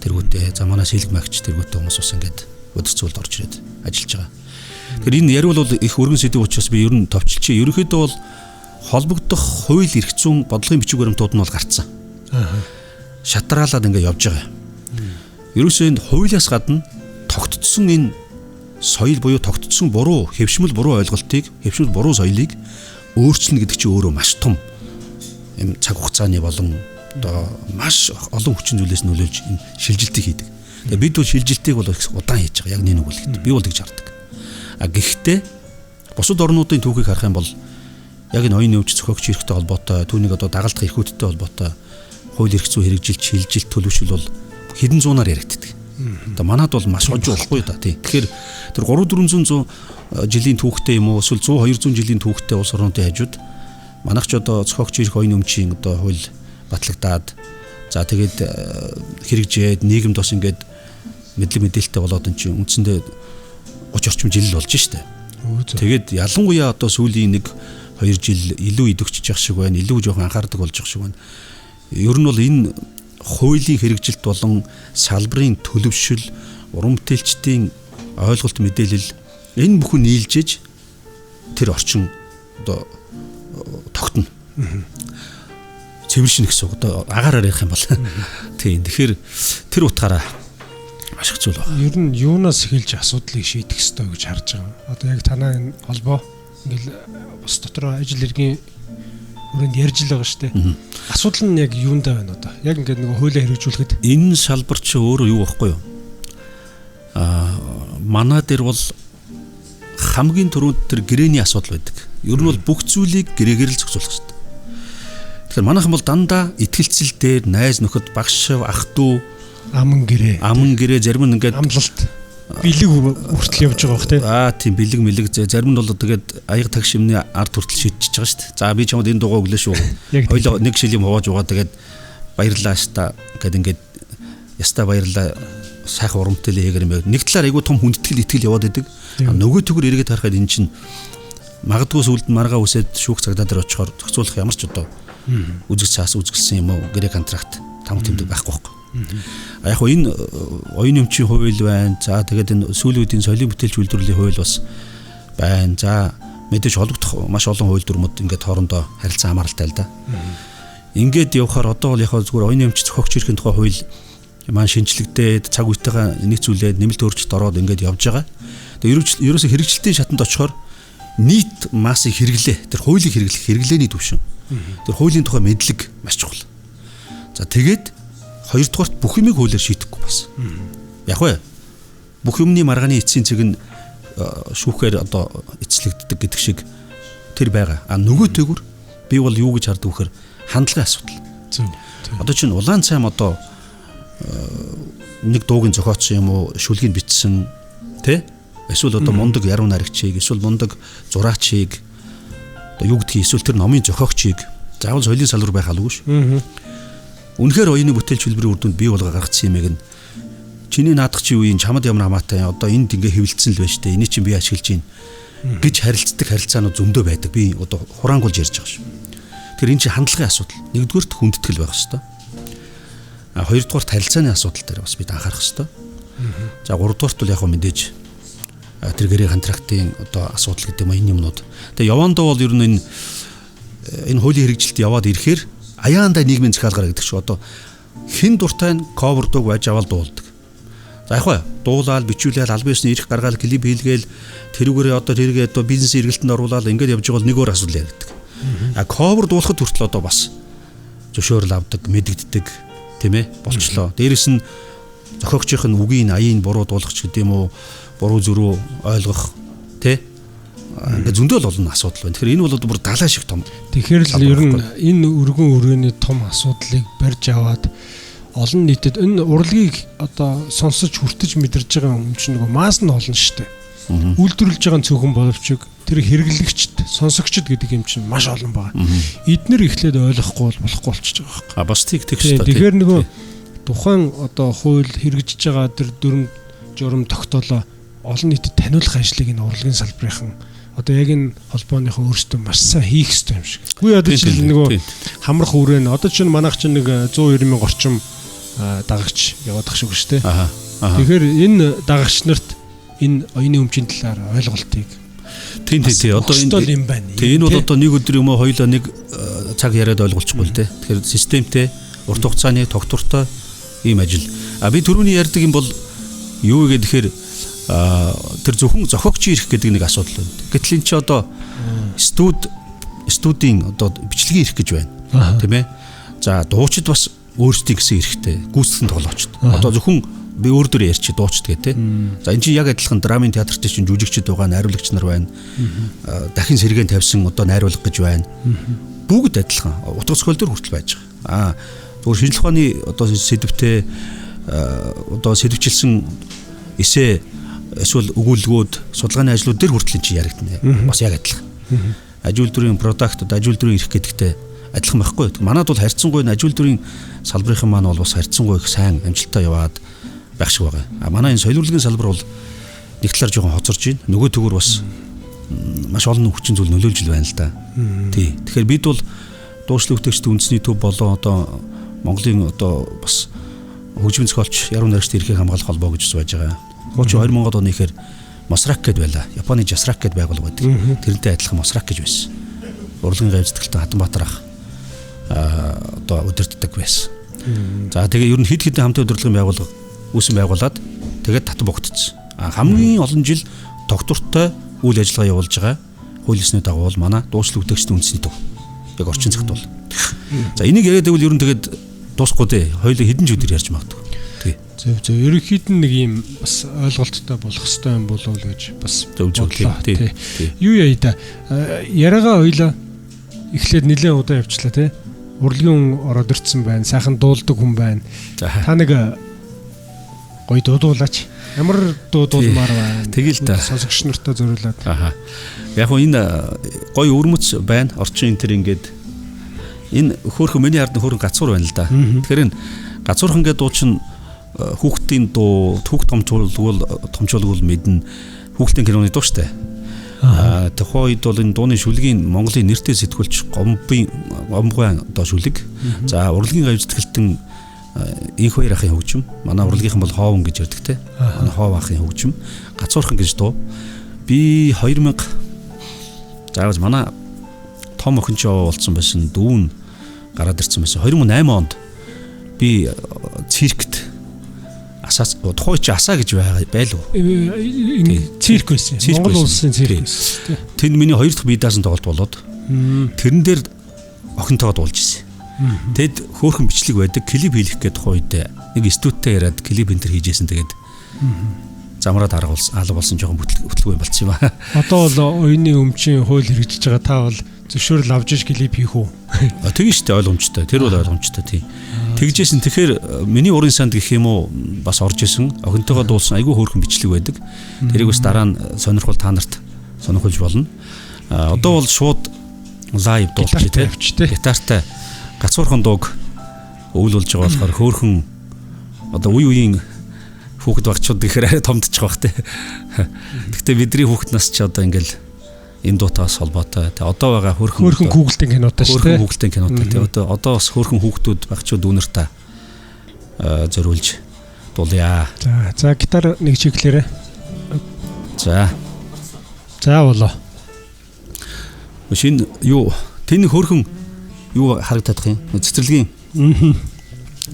тэргүүтэй. За манай сэлэг магч тэргүүтэй хүмүүс бас ингээд удирц зүйлд орж ирээд ажиллаж байгаа. Тэгэхээр энэ яриул бол их өргөн сэдв учраас би ер нь товчилчээ. Ерөнхийдөө бол холбогдох хууль эрх зүйн бодлогын бичиг баримтууд нь бол гарцсан. Шатраалаад ингээд явж байгаа. Ерөөсөө энэ хуулиас гадна тогтцсон энэ соёл буюу тогтцсон буруу хэвшмэл буруу ойлголтыг, хэвшмэл буруу соёлыг өөрчилнө гэдэг чинь өөрөө маш том юм цаг хугацааны болон одоо маш олон хүчин зүйлээс нөлөөлж энэ шилжилтийг хийдэг. Тэгээ бид бол шилжилтийг бол их удаан хийж байгаа. Яг нэг үг л би бол тэгж хардаг. А гэхдээ бусад орнуудын түүхийг харах юм бол яг энэ оюун өвч зохиогч эрхтэй холбоотой, түүнийг одоо дагалдах эрхүүдтэй холбоотой хууль эрх зүй хэрэгжилт, шилжилт, төлөвшил бол хэдэн зуунаар яригддаг. Одоо манад бол маш хожуу болохгүй да тий. Тэгэхээр тэр 3 400 жилийн түүхтэй юм уу эсвэл 100 200 жилийн түүхтэй улс орнуудын хажууд манайх ч одоо зохиогч эрх оюун өмчийн одоо хууль батлагдаад за тэгээд хэрэгжээд нийгэмд бас ингээд мэдлэг мэдээлэлтэй болоод эн чинь үндсэндээ 30 орчим жил л болж штэ. Тэгээд ялангуяа одоо сүүлийн 1 2 жил илүү идэвхжиж явах шиг байна, илүү жоохон анхаардаг болж явах шиг байна. Ер нь бол энэ хуулийн хэрэгжилт болон салбарын төлөвшил, уран бүтээлчдийн ойлголт мэдээлэл энэ бүхэн нийлжээж тэр орчин одоо тогтно. Цэвэршинэ гэсэн үг. Одоо агаараар ярих юм бол. Тийм. Тэгэхээр тэр утгаараа маш их зүйл байна. Ер нь юунаас эхэлж асуудлыг шийдэх ёстой гэж харж байгаа. Одоо яг танаа энэ холбоо ингээл бус дотроо ажил хэргийн өрөөнд ярьж л байгаа шүү дээ. Асуудал нь яг юундаа байна одоо? Яг ингээд нөгөө хуулиа хэрэгжүүлэхэд энэ салбар чи өөрөө юу байхгүй юу? Манай дээр бол хамгийн түрүүнд тэр гэрээний асуудал байдаг. Ер нь бол бүх зүйлийг гэрээгээр л зохицуулах хэрэгтэй. Тэгэхээр манайхан бол дандаа итгэлцэл дээр найз нөхөд, багш, ах дүү, аман гэрээ зарим нь ингээд амлалт бэлэг хүртэл явж байгаа бох тий. Аа тийм бэлэг мэлэг зарим нь бол тэгээд аяга тагш юмны ард хүртэл шийдчихэж байгаа шүү дээ. За би чамд энэ дугаа өглөө шүү. Хоёлоо нэг шил юм хувааж угаа тэгээд баярлалаа ста гэд ингээд яста баярлалаа сайхан урамтай л хийгэр юм байна. Нэг талаар айгүй том хүндэтгэл итгэл яваад идэг. Нөгөө төгөр эргээд харахад эн чинь магадгүй сүлд нь маргаа үсээд шүүх цагдаа дээр очихоор зохицуулах ямар ч одоо үзэг цаас үзгэлсэн юм уу гэрээ контракт там тэмдэг байхгүй байхгүй. А яг энэ оюун өмчийн хууль байна. За тэгээд энэ сүүлийн үеийн соёлын бүтээлч үйлдвэрлэлийн хууль бас байна. За мэдээж холбогдох маш олон хууль дүрмүүд ингээд хоорондоо харилцан хамааралтай л да. Ингээд явхаар одоо бол яг зүгээр оюун өмч зохиогч эрхийн тухай хууль маань шинжлэгдээд цаг үетэйгээ нийцүүлээд нэмэлт өөрчлөлт ороод ингээд явж байгаа. Тэгээд ерөөсө хэрэгжилтийн шатанд очихоор нийт массын хэрэглээ, тэр хуулийг хэрэглэх хэрэглээний түвшин. Тэр хуулийн тухай мэдлэг маш чухал. За тэгээд хоёрдугаарт бүх юмыг хуулиар шийдэхгүй бас. Яг вэ? Бүх юмны маргааны эцсийн цэг нь шүүхээр одоо эцлэгддэг гэдэг шиг тэр байгаа. А нөгөө төгөр би бол юу гэж харддаг вэхээр хандлагын асуудал. Зөв. Одоо чинь улаан цайм одоо нэг дуугийн зохиоцсон юм уу, шүлгийг бичсэн тэ? Эсвэл одоо мундаг яруу найрагчийг, эсвэл мундаг зураачийг одоо юу гэдгийг, эсвэл тэр номын зохиогчийг заавал соёлын салбар байх албагүй шүү. Үнэхээр оюуны бүтээлч хэлбэрийн үр дүнд бий болгоо гаргацсан юмыг нь чиний наадах чи үеийн чамд ямар хамаатай одоо энд ингээ хэвлэлцэн л байна штэ, энийг чинь би ашиглаж байна гэж харилцдаг харилцаанууд зөндөө байдаг. Би одоо хураангуулж ярьж байгаа шүү. Тэгэхээр энэ чинь хандлагын асуудал. Нэгдүгээрт хүндэтгэл байх ёстой. А хоёрдугаарт харилцааны асуудал дээр бас бид анхаарах ёстой. За гуравдугаарт бол яг хөө мэдээж тэр гэрээ контрактын одоо асуудал гэдэг юм энэ юмнууд. Тэгээ явандаа бол ер нь энэ хуулийн хэрэгжилт яваад ирэхээр аяандаа нийгмийн захиалгаар гэдэг чинь одоо хэн дуртай нь cover дууг байж аваад дуулдаг. За яг хөө дуулаад бичүүлээл албан ёсны эрх гаргаал клип хийлгээл тэрүүгээрээ одоо тэргээ одоо бизнес эргэлтэнд оруулаад ингээд явж байгаа бол нэг өөр асуудал яригддаг. А cover дуулахад хүртэл одоо бас зөвшөөрөл авдаг, мэдэгддэг тийм ээ болчлоо. Дээрэс нь зохиогчийн нь үгийн аяын буруу дуулах ч гэдэг юм уу, буруу зөрүү ойлгох тий ингээд зөндөл олон асуудал байна. Тэгэхээр энэ бол бүр далай шиг том. Тэгэхээр л ер нь энэ өргөн өрөөний том асуудлыг барьж аваад олон нийтэд энэ урлагийг одоо сонсож хүртэж мэдэрж байгаа юм чинь нөгөө масс нь олон шүү дээ. Үйлдвэрлэж байгаа цөөхөн боловч тэр хэрэглэгчд, сонсогчд гэдэг юм чинь маш олон байгаа. Эднэр эхлээд ойлгохгүй бол болохгүй болчихж байгаа байхгүй. А бас тийг тэгш та. Тэгэхээр нөгөө тухайн одоо хууль хэрэгжиж байгаа тэр дүрм журам тогтоолоо олон нийтэд таниулах ажлыг энэ урлагийн салбарынхан одоо яг энэ холбооныхоо өөрсдөө маш сайн хийх ёстой юм шиг. Үгүй одоо чинь нөгөө хамрах үрээ нь одоо чинь манайх чинь нэг 190 мянга орчим дагагч яваадах шиг шүү дээ. Тэгэхээр энэ дагагч нарт энэ оюуны өмчийн талаар ойлголтыг тийм одоо энэ юм байна. Тийм энэ бол одоо нэг өдөр юм уу хоёулаа нэг цаг яриад ойлголцохгүй л дээ. Тэгэхээр системтэй урт хугацааны тогтвортой ийм ажил. А би түрүүний ярьдаг юм бол юу вэ гэхээр тэр зөвхөн зохиогчийн эрх гэдэг нэг асуудал байна. Гэтэл энэ чи одоо студийн одоо бичлэгийн эрх гэж байна. Тийм ээ. За дуучид бас өөрсдийн гэсэн эрхтэй гүйцэтгэн тоглоочд. Одоо зөвхөн би өөр дөр ярьчих дуучид гэх тээ. За энэ чинь яг адилхан драмын театрт чинь жүжигчд байгаа, найруулагч нар байна. Дахин сэргээн тавьсан одоо найруулга гэж байна. Бүгд адилхан. Утга зохиол төр хүртэл байж байгаа. Аа зөвхөн шинжлэх ухааны одоо сэдвтэй одоо сэдвчилсэн эсэ эсвэл өгүүлбэрүүд судалгааны ажлууд дээр хүртэл энэ чинь яригдана. Бас яг адилхан. Аж үйлдвэрийн продакт, аж үйлдвэрийн эрх гэдэгтэй адилхан байхгүй. Манад бол харьцангуй аж үйлдвэрийн салбарын маань бол бас харьцангуй их сайн амжилттай яваад байх шиг байгаа. А манай энэ соёл урлагийн салбар бол нэг талаар жоохон хоцорж байна. Нөгөө төгөр бас маш олон хүчин зүйл нөлөөлж л байна л да. Тий. Тэгэхээр бид бол дуушлаг үтгэгчдийн үндэсний төв болон одоо Монголын одоо бас хөгжмийн зохиолч яруу найрагчдын эрхийг хамгаалах холбоо гэж байж байгаа. Хуучин 2000 оны ихээр Мосрак гэд байла. Японы Жасрак гэд байгууллага байдаг. Тэрнтэй адилхан Мосрак гэж байсан. Урлагийн гавь зүтгэлтэн Хатанбаатар ах одоо удирддаг байсан. За тэгээ ер нь хэд хэдэн хамтын удирдлагын байгууллага үүсэн байгуулад тэгээд татан богдсон. Хамгийн олон жил тогтвортой үйл ажиллагаа явуулж байгаа хууль ёсны дагуу бол манай дуушлаг үтгэгчдийн үндэсний төв. Яг орчин цагт бол. За энийг яриад байвал ер нь тэгээд дуусахгүй дээ. Хоёулаа хэдэн ч өдөр ярьж магадгүй. Тий. Зөв зөв. Ерөнхийд нь нэг юм бас ойлголттой болох ёстой юм болов уу гэж бас бодлоо. Тий. Юу яа да. Яриагаа хоёлаа эхлээд нэлээд удаан явчлаа тий. Урлагийн хүн ороод ирсэн байна. Сайхан дуулдаг хүн байна. Та нэг гоё дуудуулаач. Ямар дуу дуулмаар байна? Тэгэл та. Сонсогч нартай зориулаад. Аха. Яг хөө энэ гоё өвөрмөц байна. Орчин энэ төр ингээд энэ хөөхөн миний ард хөөрхөн гацуур байна л да. Тэгэхээр энэ гацуурхан гэдэг дуу чинь хүүхдийн дуу, түүх томчуулгуул мэднэ. Хүүхдийн киноны дуу штэ. Аа тухайн үед бол энэ дууны шүлгийн Монголын нэртэй сэтгүүлч Гомбын Гомгой одоо шүлэг. За урлагийн гавь зүтгэлтэн Инх хоёр ахын хөгжим. Манай урлагийнхан бол хоовн гэж ярьдаг те. Манай хоов ахын хөгжим. Гацуурхан гэж дуу. Би 2000 заавал манай том охин ч болцсон байсан, дүүн гараад ирсэн байсан. 2008 онд би циркт асаа тухайн чи асаа гэж байлуу. Цирк байсан. Монгол улсын цирк байсан. Тэнд миний хоёр дахь бие даасан тоглолт болоод тэрэн дээр охинтойгоо дуулж ирсэн. Тэд хөөрхөн бичлэг байдаг, клип хийх гэдэг тухайн үед нэг студидтэй яриад клип энэ төр хийжсэн. Тэгээд замраад арга болсон, алга болсон, жоохон хөтлөгүй болцсон юм аа. Одоо бол оюуны өмчийн хууль хэрэгжиж байгаа, та бол зөвшөөрөл авч иж клип хийх үү? Тэгэн шүү дээ, ойлгомжтой. Тэр бол ойлгомжтой, тий. Тэгжсэн. Тэгэхээр миний урын санд гэх юм уу бас орж исэн. Охинтойгоо дуулсан айгүй хөөрхөн бичлэг байдаг. Тэрийг бас дараа нь сонирхол та нарт сонирхолж болно. Одоо бол шууд live дуулчих тий. Гитартай гацуурхан дууг өвөл болж байгаа болохоор хөөрхөн одоо үе үеийн хүүхэд багчууд гэхээр арай томдчих бах тий. Гэхдээ бидний хүүхэд нас ч одоо ингээл энэ дуутаас холбоотой. Тэ одоо байгаа хөөрхөн хөөрхөн Google-ийн кинотой шүү дээ. Хөөрхөн Google-ийн кинотой. Тэ одоо бас хөөрхөн хүүхдүүд багчууд дүүнэртээ зориулж дуулъя. За гитар нэг чиглэлээрээ. За. За болоо. Шинэ юу тэн хөөрхөн юу харагдах юм? Цэцэрлэгийн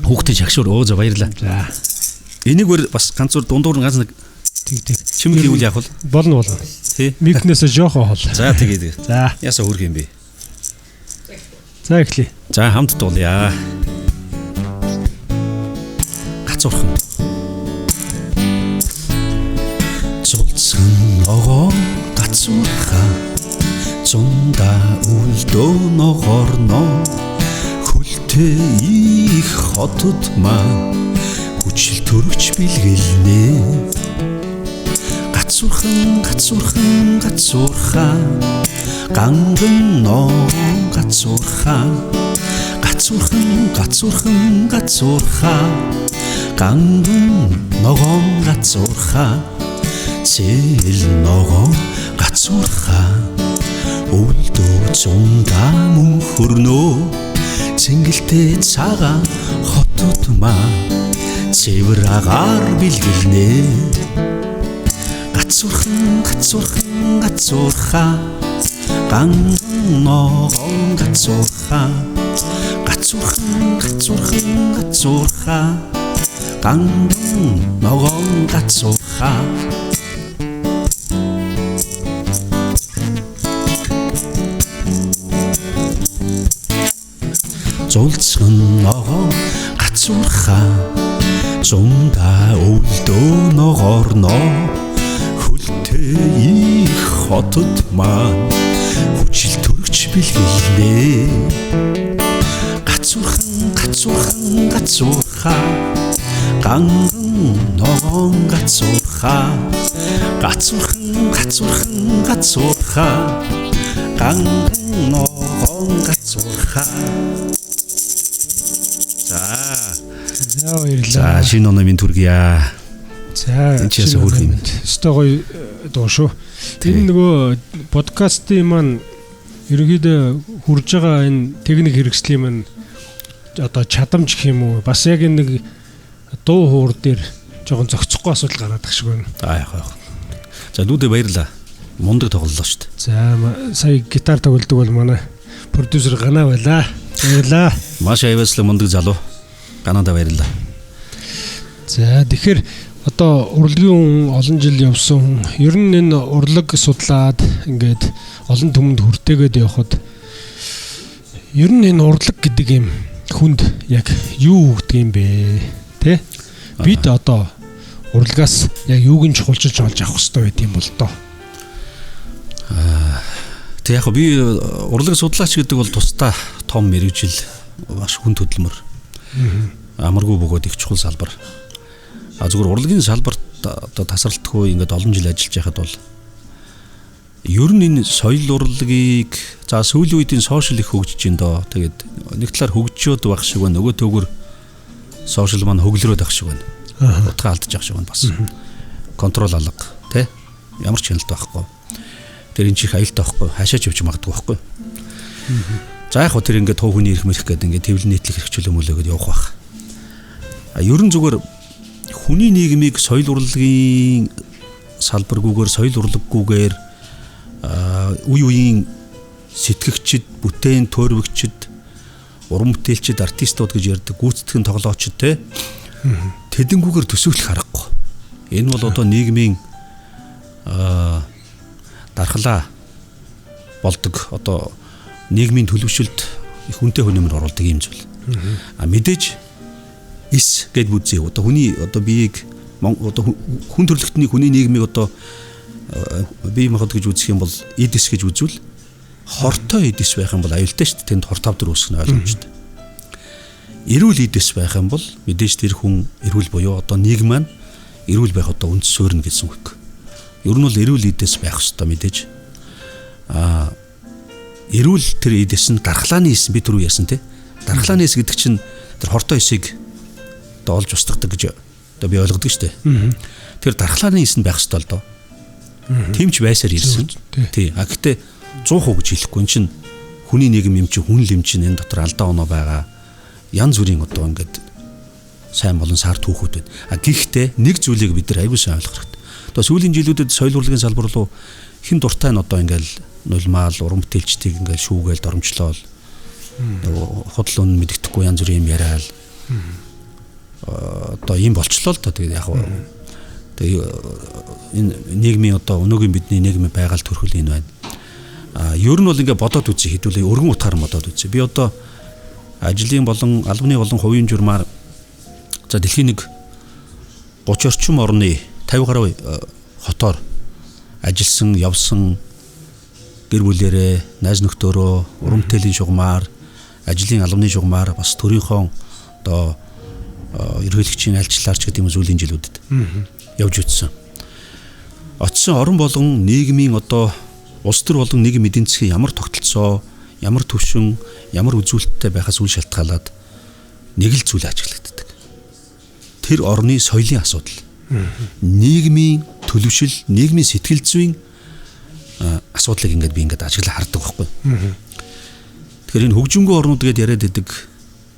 хүүхдийн шагшуур. Өө за баярлаа. За. Энийг өөр бас ганц зур дундуур нь ганц нэг тэг тэг. Чимэг хийвэл яах вэ? Болно болно. Тий. Микнээс жоохон хол. За тэгээ. За. Ясаа хөрх юм бэ? За эхлэе. За хамт дуулъя. Гацуурхан. Цулцхан ногоо гацуурхан зундаа үлдөө ногоорно хөлтэй их хотод маань хүчил төрөгч бэлгэлнэ. Гацуурхан гацуурхан гацуурхан ганган ногоон гацуурхан гацуурхан гацуурхан гацуурхан ганган ногоон гацуурхан цэл ногоон гацуурхан өвлдөө зундаа мөн хөрнөө цэнгэлтэй цагаан хотод маань цэвэр агаар бэлгэлнэ. Гацуурхан гацуурхан гацуурхан ганган ногоон гацуурхан гацуурхан гацуурхан гацуурхан ганган ногоон гацуурхан. Зулцхан ногоон гацуурхан зундаа өвлдөө ногоорно хөлтэй их хотод маань хүчил төрөгч бэлгэлнэ. Гацуурхан гацуурхан гацуурхан ганган ногоон гацуурхан гацуурхан гацуурхан гацуурхан ганган ногоон гацуурхан. За. За баярлалаа. За шинэ оноо минь төргийа. За энэ ч ясаа хөөрх юм. Өстой гоё дуу шүү. Энэ нөгөө подкастын маань ерөнхийдөө хурж байгаа энэ техник хэрэгслийн маань одоо чадамж гэх юм уу бас яг энэ нэг дуу хуур дээр жоохон зохицохгүй асуудал гараад ах шиг байна. За яах вэ? За дүүдээ баярлалаа. Мундаг тоглолоо шүү дээ. За сая гитар тоглодог бол манай продюсер Ганаа байлаа. Баярлалаа. Маш авьяаслаг мундаг залуу. Ганаадаа баярлалаа. За тэгэхээр одоо урлагийн хүн олон жил явсан хүн ер нь энэ урлаг судлаад ингээд олон түмэнд хүртээгээд явхад ер нь энэ урлаг гэдэг юм хүнд яг юу өгдөг юм бэ? Тэ? Бид одоо урлагаас яг юуг нь чухалчилж олж авах хэрэгтэй байт юм бол доо. Тэг яг би урлаг судлаач гэдэг бол тусдаа том мэргэжил, маш хүн хөдөлмөр. Амаргүй бөгөөд их чухал салбар. А зүгээр урлагийн салбарт одоо тасралтгүй ингээд олон жил ажиллаж байхад бол ер нь энэ соёл урлагийг за сүүлийн үед энэ сошиал их хөгжиж байна доо. Тэгээд нэг талаар хөгжөөд байх шиг байна. Нөгөө төгөр сошиал маань хөглөрөөд байх шиг байна. Утгаа алдчих шиг байна бас. Контрол алга тий. Ямар ч хяналт байхгүй. Тэр энэ чих аюултай байхгүй. Хашаач явж магадгүй байхгүй. За яг хөө тэр ингээд туу хүний эрх мэрх гэдэг ингээд твлэн нийтлэх хэрэгчлөө мөлөө гэдээ явах байх. Ер нь зүгээр хүний нийгмийг соёл урлагийн салбаргүйгээр, соёл урлаггүйгээр үе үеийн сэтгэгчид, бүтээн төөрвөгчд, уран бүтээлчид, артистууд гэж ярьдаг, гүйцэтгэн тоглоочд те тэдэнгүүгээр төсөөлөх аргагүй. Энэ бол одоо нийгмийн дархлаа болдог, одоо нийгмийн төлөвшөлд их үнэтэй хөнөмөр оруулдаг юм зүйл. А мэдээж эс гэд үзье. Одоо хүний одоо биеийг одоо хүн төрөлхтний хүний нийгмийг одоо бие махбод гэж үзэх юм бол эд эс гэж үзвэл хортой эд эс байх юм бол аюултай шүү дээ. Тэнд хор тавдар үүсэх нь ойлгомжтой. Эрүүл эд эс байх юм бол мэдээж тэр хүн эрүүл буюу одоо нийгэм маань эрүүл байх одоо үндэс суурь нь гэсэн үг. Ер нь бол эрүүл эд эс байх ёстой мэдээж. А эрүүл тэр эд эс нь дархлааны эс би түрүү яасан те. Дархлааны эс гэдэг чинь тэр хортой эсийг одоо олж устгадаг гэж одоо би ойлгодог шүү дээ. Тэр дархлааны эс нь байх ёстой л доо. Тэмч байсаар ирсэн. Тий. А гэхдээ 100% гэж хэлэхгүй. Эн чинь хүний нийгэм юм чинь хүн л юм чинь энэ дотор алдаа оноо байгаа. Янз бүрийн одоо ингээд сайн болон сар түүхүүд байна. А гэхдээ нэг зүйлийг бид нар аягүй сайн ойлгох хэрэгтэй. Одоо сүүлийн жилүүдэд соёл урлагийн салбар руу хэн дуртай нь одоо ингээд нулимаал, уран бүтээлчдийг ингээд шүүгээл доромжлоол. Худал үнэн мэддэхгүй янз бүрийн юм яриад одоо ийм болчлоо л доо. Тэгээд яг тэгээ энэ нийгмийн одоо өнөөгийн бидний нийгмийн байгаль төрхөл энэ байна. А ер нь бол ингээ бодоод үзье, хэдүүлээ өргөн утгаар бодоод үзье. Би одоо ажлын болон албаны болон хувийн журмаар за дэлхийн нэг 30 орчим орны 50 гаруй хотоор ажилласан, явсан гэр бүлээрээ, найз нөхдөөрөө, уран бүтээлийн шугамар, ажлын албаны шугамар, бас төрийнхөө одоо ерөнхийлөгчийн альчлаарч гэдэг юм сүүлийн жилүүдэд явж үтсэн. Очисон орон болгон нийгмийн одоо улс төр болон нийгэм эдийн засгийн ямар тогтолцоо, ямар түвшин, ямар үзүүлэлттэй байхаас үл шалтгаалаад нэг л зүйл ажиглагддаг. Тэр орны соёлын асуудал. Нийгмийн төлөвшил, нийгмийн сэтгэл зүйн асуудлыг ингээд би ингээд ажиглаа хардаг байхгүй. Тэгэхээр энэ хөгжимгүй орнууд гэдээ яриад байдаг.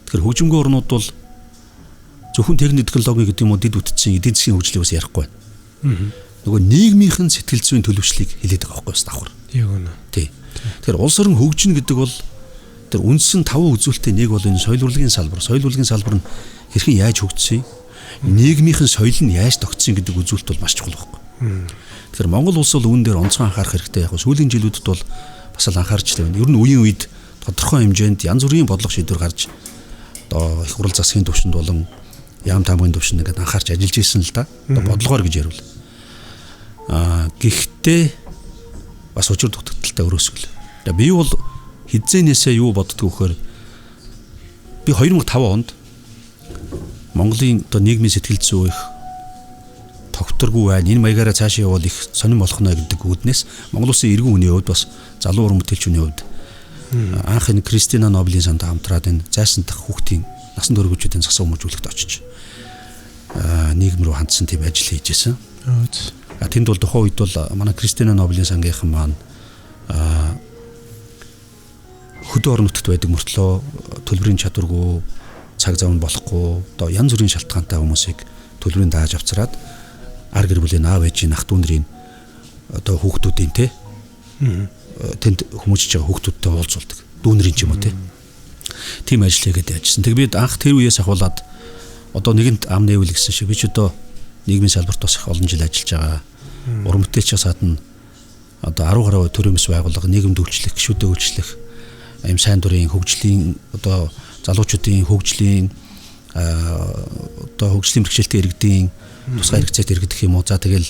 Тэгэхээр хөгжимгүй орнууд бол зөвхөн техник технологи гэдэг юм уу дэд бүтцийн эдийн засгийн хөгжлийг бас ярихгүй байна. Нөгөө нийгмийнхэн сэтгэл зүйн төлөвшлийг хэлээд байгаа байхгүй бас давхар. Яг үнэ. Тий. Тэгэхээр улс орон хөгжинэ гэдэг бол тэр үндсэн таван үзүүлэлтийн нэг бол энэ соёл урлагийн салбар. Соёл урлагийн салбар нь хэрхэн яаж хөгжсөн, нийгмийнхэн соёл нь яаж тогтсон гэдэг үзүүлэлт бол маш чухал байхгүй. Тэгэхээр Монгол улс бол үүн дээр онцгой анхаарах хэрэгтэй. Яг сүүлийн жилүүдэд бол бас л анхаарч л байна. Ер нь үеийн үед тодорхой хэмжээнд янз бүрийн бодлого шийдвэр гарч одоо их хурал засгийн түвшинд болон яам таамгийн түвшинд ингээд анхаарч ажиллаж исэн л да. Одоо бодлогоор гэж ярил. Аа гэхдээ бас учир дутагдaltaй өрөөсгөл. Би бол хизээнээсээ юу боддгоо вэхээр би 2005 онд Монголын одоо нийгмийн сэтгэл зүй их тогтворгүй байна. Энэ маягаараа цаашаа явбал их сонирн болох нэ гэдэг үүднээс Монгол улсын иргэн хүний хувьд бас залуу уран бүтээлч хүний хувьд анх энэ Кристина Нобелийн санд хамтраад энэ зайсан дах хүүхдийн насан туршидын засаг хүмүүжүүлэхэд очиж нийгэм рүү хандсан тийм ажил хийж исэн. Тэнд бол тухайн үед бол манай Кристина Нобелийн сангийнхан маань хөдөө орон нутагт байдаг мөртлөө төлбөрийн чадваргүй, цаг зав нь болохгүй одоо янз бүрийн шалтгаантай хүмүүсийг төлбөрийн дааж авчраад ар гэр бүлийн аав ээжийн ах дүү нарын одоо хүүхдүүдийн те тэнд хүмүүжиж байгаа хүүхдүүдтэй уулзуулдаг. Дүү нарын ч юм уу те. Тийм ажил хийгээд яжсан. Тэг би анх тэр үеэс ахуулаад одоо нэгэнт ам нээвэл гэсэн шиг би ч одоо нийгмийн салбарт бас их олон жил ажиллаж байгаа. Уран бүтээлчээс гадна одоо 10 гаруй төрийн мэс байгууллага, нийгэмд үйлчлэх, гишүүдэд үйлчлэх, ийм сайн дурын хөгжлийн одоо залуучуудын хөгжлийн одоо хөгжлийн бэрхшээлтэй иргэдийн тусгай хэрэгцээт иргэдэх юм уу. За тэгэл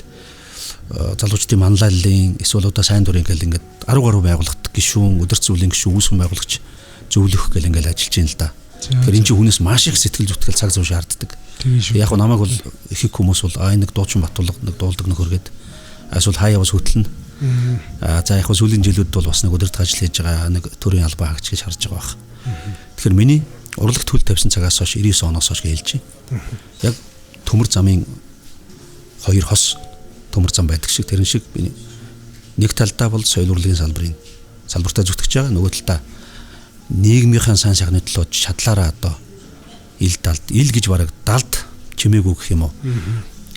залуучдын манлайллын эсвэл одоо сайн дурын гэл ингээд 10 гаруй байгууллагат гишүүн, өдөрт зүйлийн гишүүн, үүсгэн байгуулагч зөвлөх гэл ингээд ажиллаж байна л да. Тэгэхээр энэ чинь хүнээс маш их сэтгэл зүтгэл цаг зав шаарддаг. Яг нь намайг бол их их хүмүүс бол аа нэг дуучин Батулга нэг дуулдаг нөхөр гээд эсвэл хаяа бас хөтлөнө. За яг сүүлийн жилүүдэд бол бас нэг өдөрт ажил хийж байгаа нэг төрийн албан хаагч гэж харж байгаа байх. Тэгэхээр миний урлагт хөл тавьсан цагаас хойш 99 оноос хойш хэлж байна. Яг төмөр замын хоёр хос төмөр зам байдаг шиг тэрэн шиг би нэг талдаа бол соёл урлагийн салбарын салбартаа зүтгэж байгаа, нөгөө талдаа нийгмийнхаа сайн сайхны төлөө чадлаараа одоо Ил далд, ил гэж бараг далд чимээгүй гэх юм уу.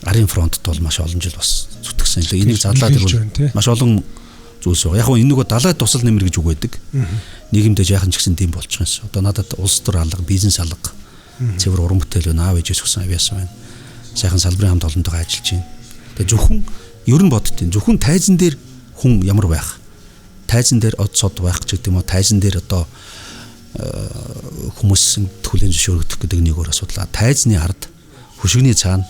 Арын фронтд бол маш олон жил бас зүтгэсэн. Энийг задлаад ирвэл маш олон зүйлс байгаа. Яг нь энэ нөгөө далай тусал нэмэр гэж үг байдаг. Нийгэмдээ жаахан ч гэсэн тийм болчих юмсан. Одоо надад улс төр алга, бизнес алга, цэвэр уран бүтээл байна, аав ээжээс өгсөн авьяас байна. Сайхан салбарын хамт олонтойгоо ажиллаж байна. Тэгээ зөвхөн ер нь боддtiin. Зөвхөн тайзан дээр хүн ямар байх? Тайзан дээр од сод байх ч гэдэг юм уу? Тайзан дээр одоо хүмүүс хүлээн зөвшөөрөгдөх гэдэг нэг өөр асуудал. Тайзны ард хөшигний цаана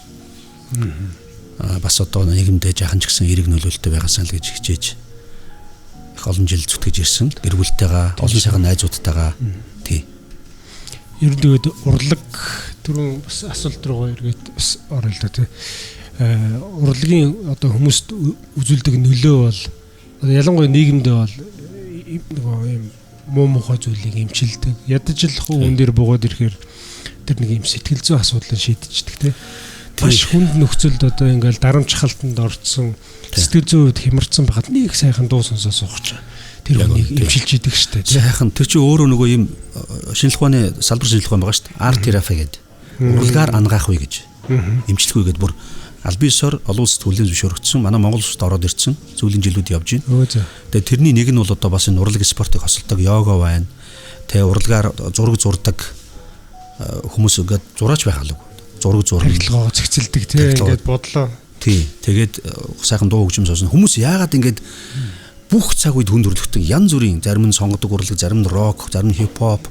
бас одоо нийгэмдээ жаахан ч гэсэн эерэг нөлөөлөлтөй байгаасаа л гэж хичээж их олон жил зүтгэж ирсэн. Гэр бүлтэйгээ, олон сайхан найзуудтайгаа тий. Ер нь тэгээд урлаг түрүүн бас асуулт руугаа эргээд бас орё л да тий. Урлагийн одоо хүмүүст үзүүлдэг нөлөө бол одоо ялангуяа нийгэмдээ бол нөгөө юм муу мухай зүйлийг эмчилдэг. Ядаж л хүн дээр буугаад ирэхээр тэр нэг юм сэтгэл зүйн асуудлыг шийдчихдэг тий. Маш хүнд нөхцөлд одоо ингээл дарамт халтанд орцсон сэтгэл зүйн хувьд хямарсан байхад нэг сайхан дуу сонсоо суух чинь тэр хүнийг эмчилж идэг штэ. Сайхан тэр чинь өөрөө нөгөө юм шинжлэх ухааны салбар шинжлэх ухаан байгаа штэ. Арт терапи гэдэг. Урлагаар ангаах үе гэж. Эмчлэх үе гэдэг бүр аль биесээр олон улсад хүлээн зөвшөөрөгдсөн. Манай Монгол улсад ороод ирсэн. Сүүлийн жилүүд явж байна. Тэгээ тэрний нэг нь бол одоо бас энэ урлаг спортыг хосолдог йога байна. Тэгээ урлагаар зураг зурдаг хүмүүс ингээд зураач байх алга. Зураг зурна. Харилцаагаа зэгцэлдэг тий ингээд бодлоо. Тий. Тэгээд сайхан дуу хөгжим сонсно. Хүмүүс яагаад ингээд бүх цаг үед хүн төрөлхтөн янз бүрийн зарим нь сонгодог урлаг, зарим нь рок, зарим нь хип-хоп,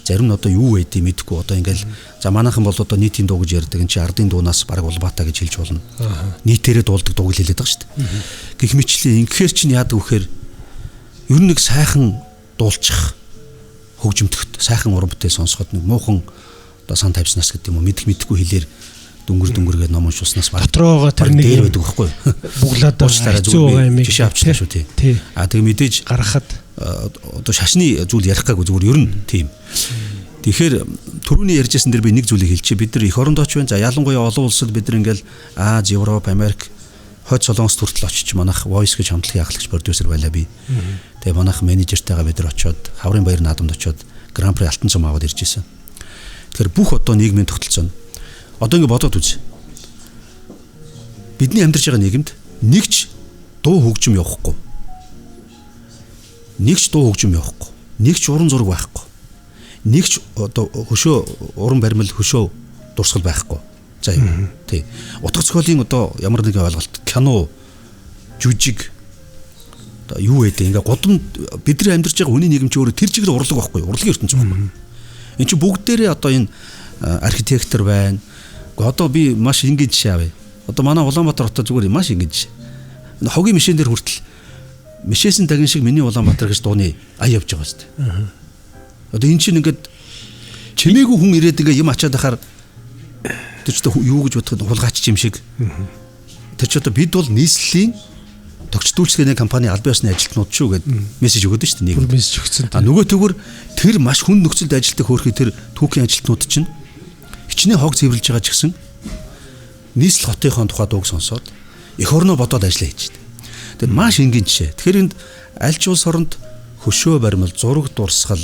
зарим нь одоо юу байдгийг мэдэхгүй. Одоо ингээл за манайхан бол одоо нийтийн дуу гэж ярьдаг. Энд чи ардын дуунаас бараг улбаатай гэж хэлж болно. Нийтээрээ дуулдаг дууг л хэлээд байгаа шүү дээ. Гэх мэтлээ ингэхээр чинь яадаг вэхээр ер нь нэг сайхан дуулчих хөгжимтгт сайхан уран бүтээл сонсоход нэг муухан одоо сан тавьснаас гэдэг юм уу мэдэх мэдхгүй хэлээр дүнгэр дүнгэргээд ном уншуулснаас баг дотроогоо тэр нэг дээр байдаг байхгүй буглаад уучлаарай зүгээр жишээ авчлаа шүү тий. А тэгээ мэдээж гаргахад одоо шашны зүйл ярих гаагүй зүгээр ер нь тийм. Тэгэхээр түрүүний ярьжсэн дээр би нэг зүйлийг хэлчихье. Бид нар эх орондоо ч байна. За ялангуяа олон улсад бид нар ингээл Аз, Европ, Америк, Хойд Солонгос хүртэл очиж манайх Voice гэж хамтлагийн ахлагч продюсер байлаа би. Тэгээ манайх менежертайгаа бид нар очиод Хаврын баяр наадамд очиод Гран при алтан цом аваад ирж исэн. Тэгэхээр бүх одоо нийгмийн тогтолцоо нь одоо ингэ бодоод үз. Бидний амьдарч байгаа нийгэмд нэг ч дуу хөгжим явахгүй. Нэг ч дуу хөгжим явахгүй. Нэг ч уран зураг байхгүй. Нэг ч одоо хөшөө уран баримл хөшөө дурсгал байхгүй. За юу. Тий. Утга зохиолын одоо ямар нэгэн ойлголт, кино, жүжиг одоо юу вэ ингээ гудам бидний амьдарч байгаа хүний нийгэм чи өөрөө тэр чигээр урлаг байхгүй. Урлагийн ертөнц байхгүй. Энд чи бүгдээрээ одоо энэ архитектор байна. Одоо би маш энгийн жишээ авъя. Одоо манай Улаанбаатар хотод зүгээр маш энгийн жишээ. Хогийн мишэн дээр хүртэл Мишээсэн тагин шиг миний Улаанбаатар гэж дууны ая явж байгаа шүү дээ. Одоо эн чинь ингээд чимээгүй хүн ирээд ингээ юм ачаад байхаар тэр ч юу гэж бодоход хулгайч юм шиг. Тэр ч одоо бид бол нийслэлийн тогтчдүүлцгээний компани аль биесны ажилтнууд шүү гэд мессеж өгөөд шүү дээ нэг. Мессеж өгсөн. А нөгөө төгөр тэр маш хүнд нөхцөлд ажилладаг хөөрхий тэр түүхийн ажилтнууд чинь хичнээн хог цэвэрлж байгаа ч гэсэн нийслэл хотынхон тухай дууг сонсоод эх орноо бодоод ажиллаа хийж байна. Тэр маш энгийн жишээ. Тэгэхээр энд аль ч улс оронд хөшөө баримл, зураг дурсгал,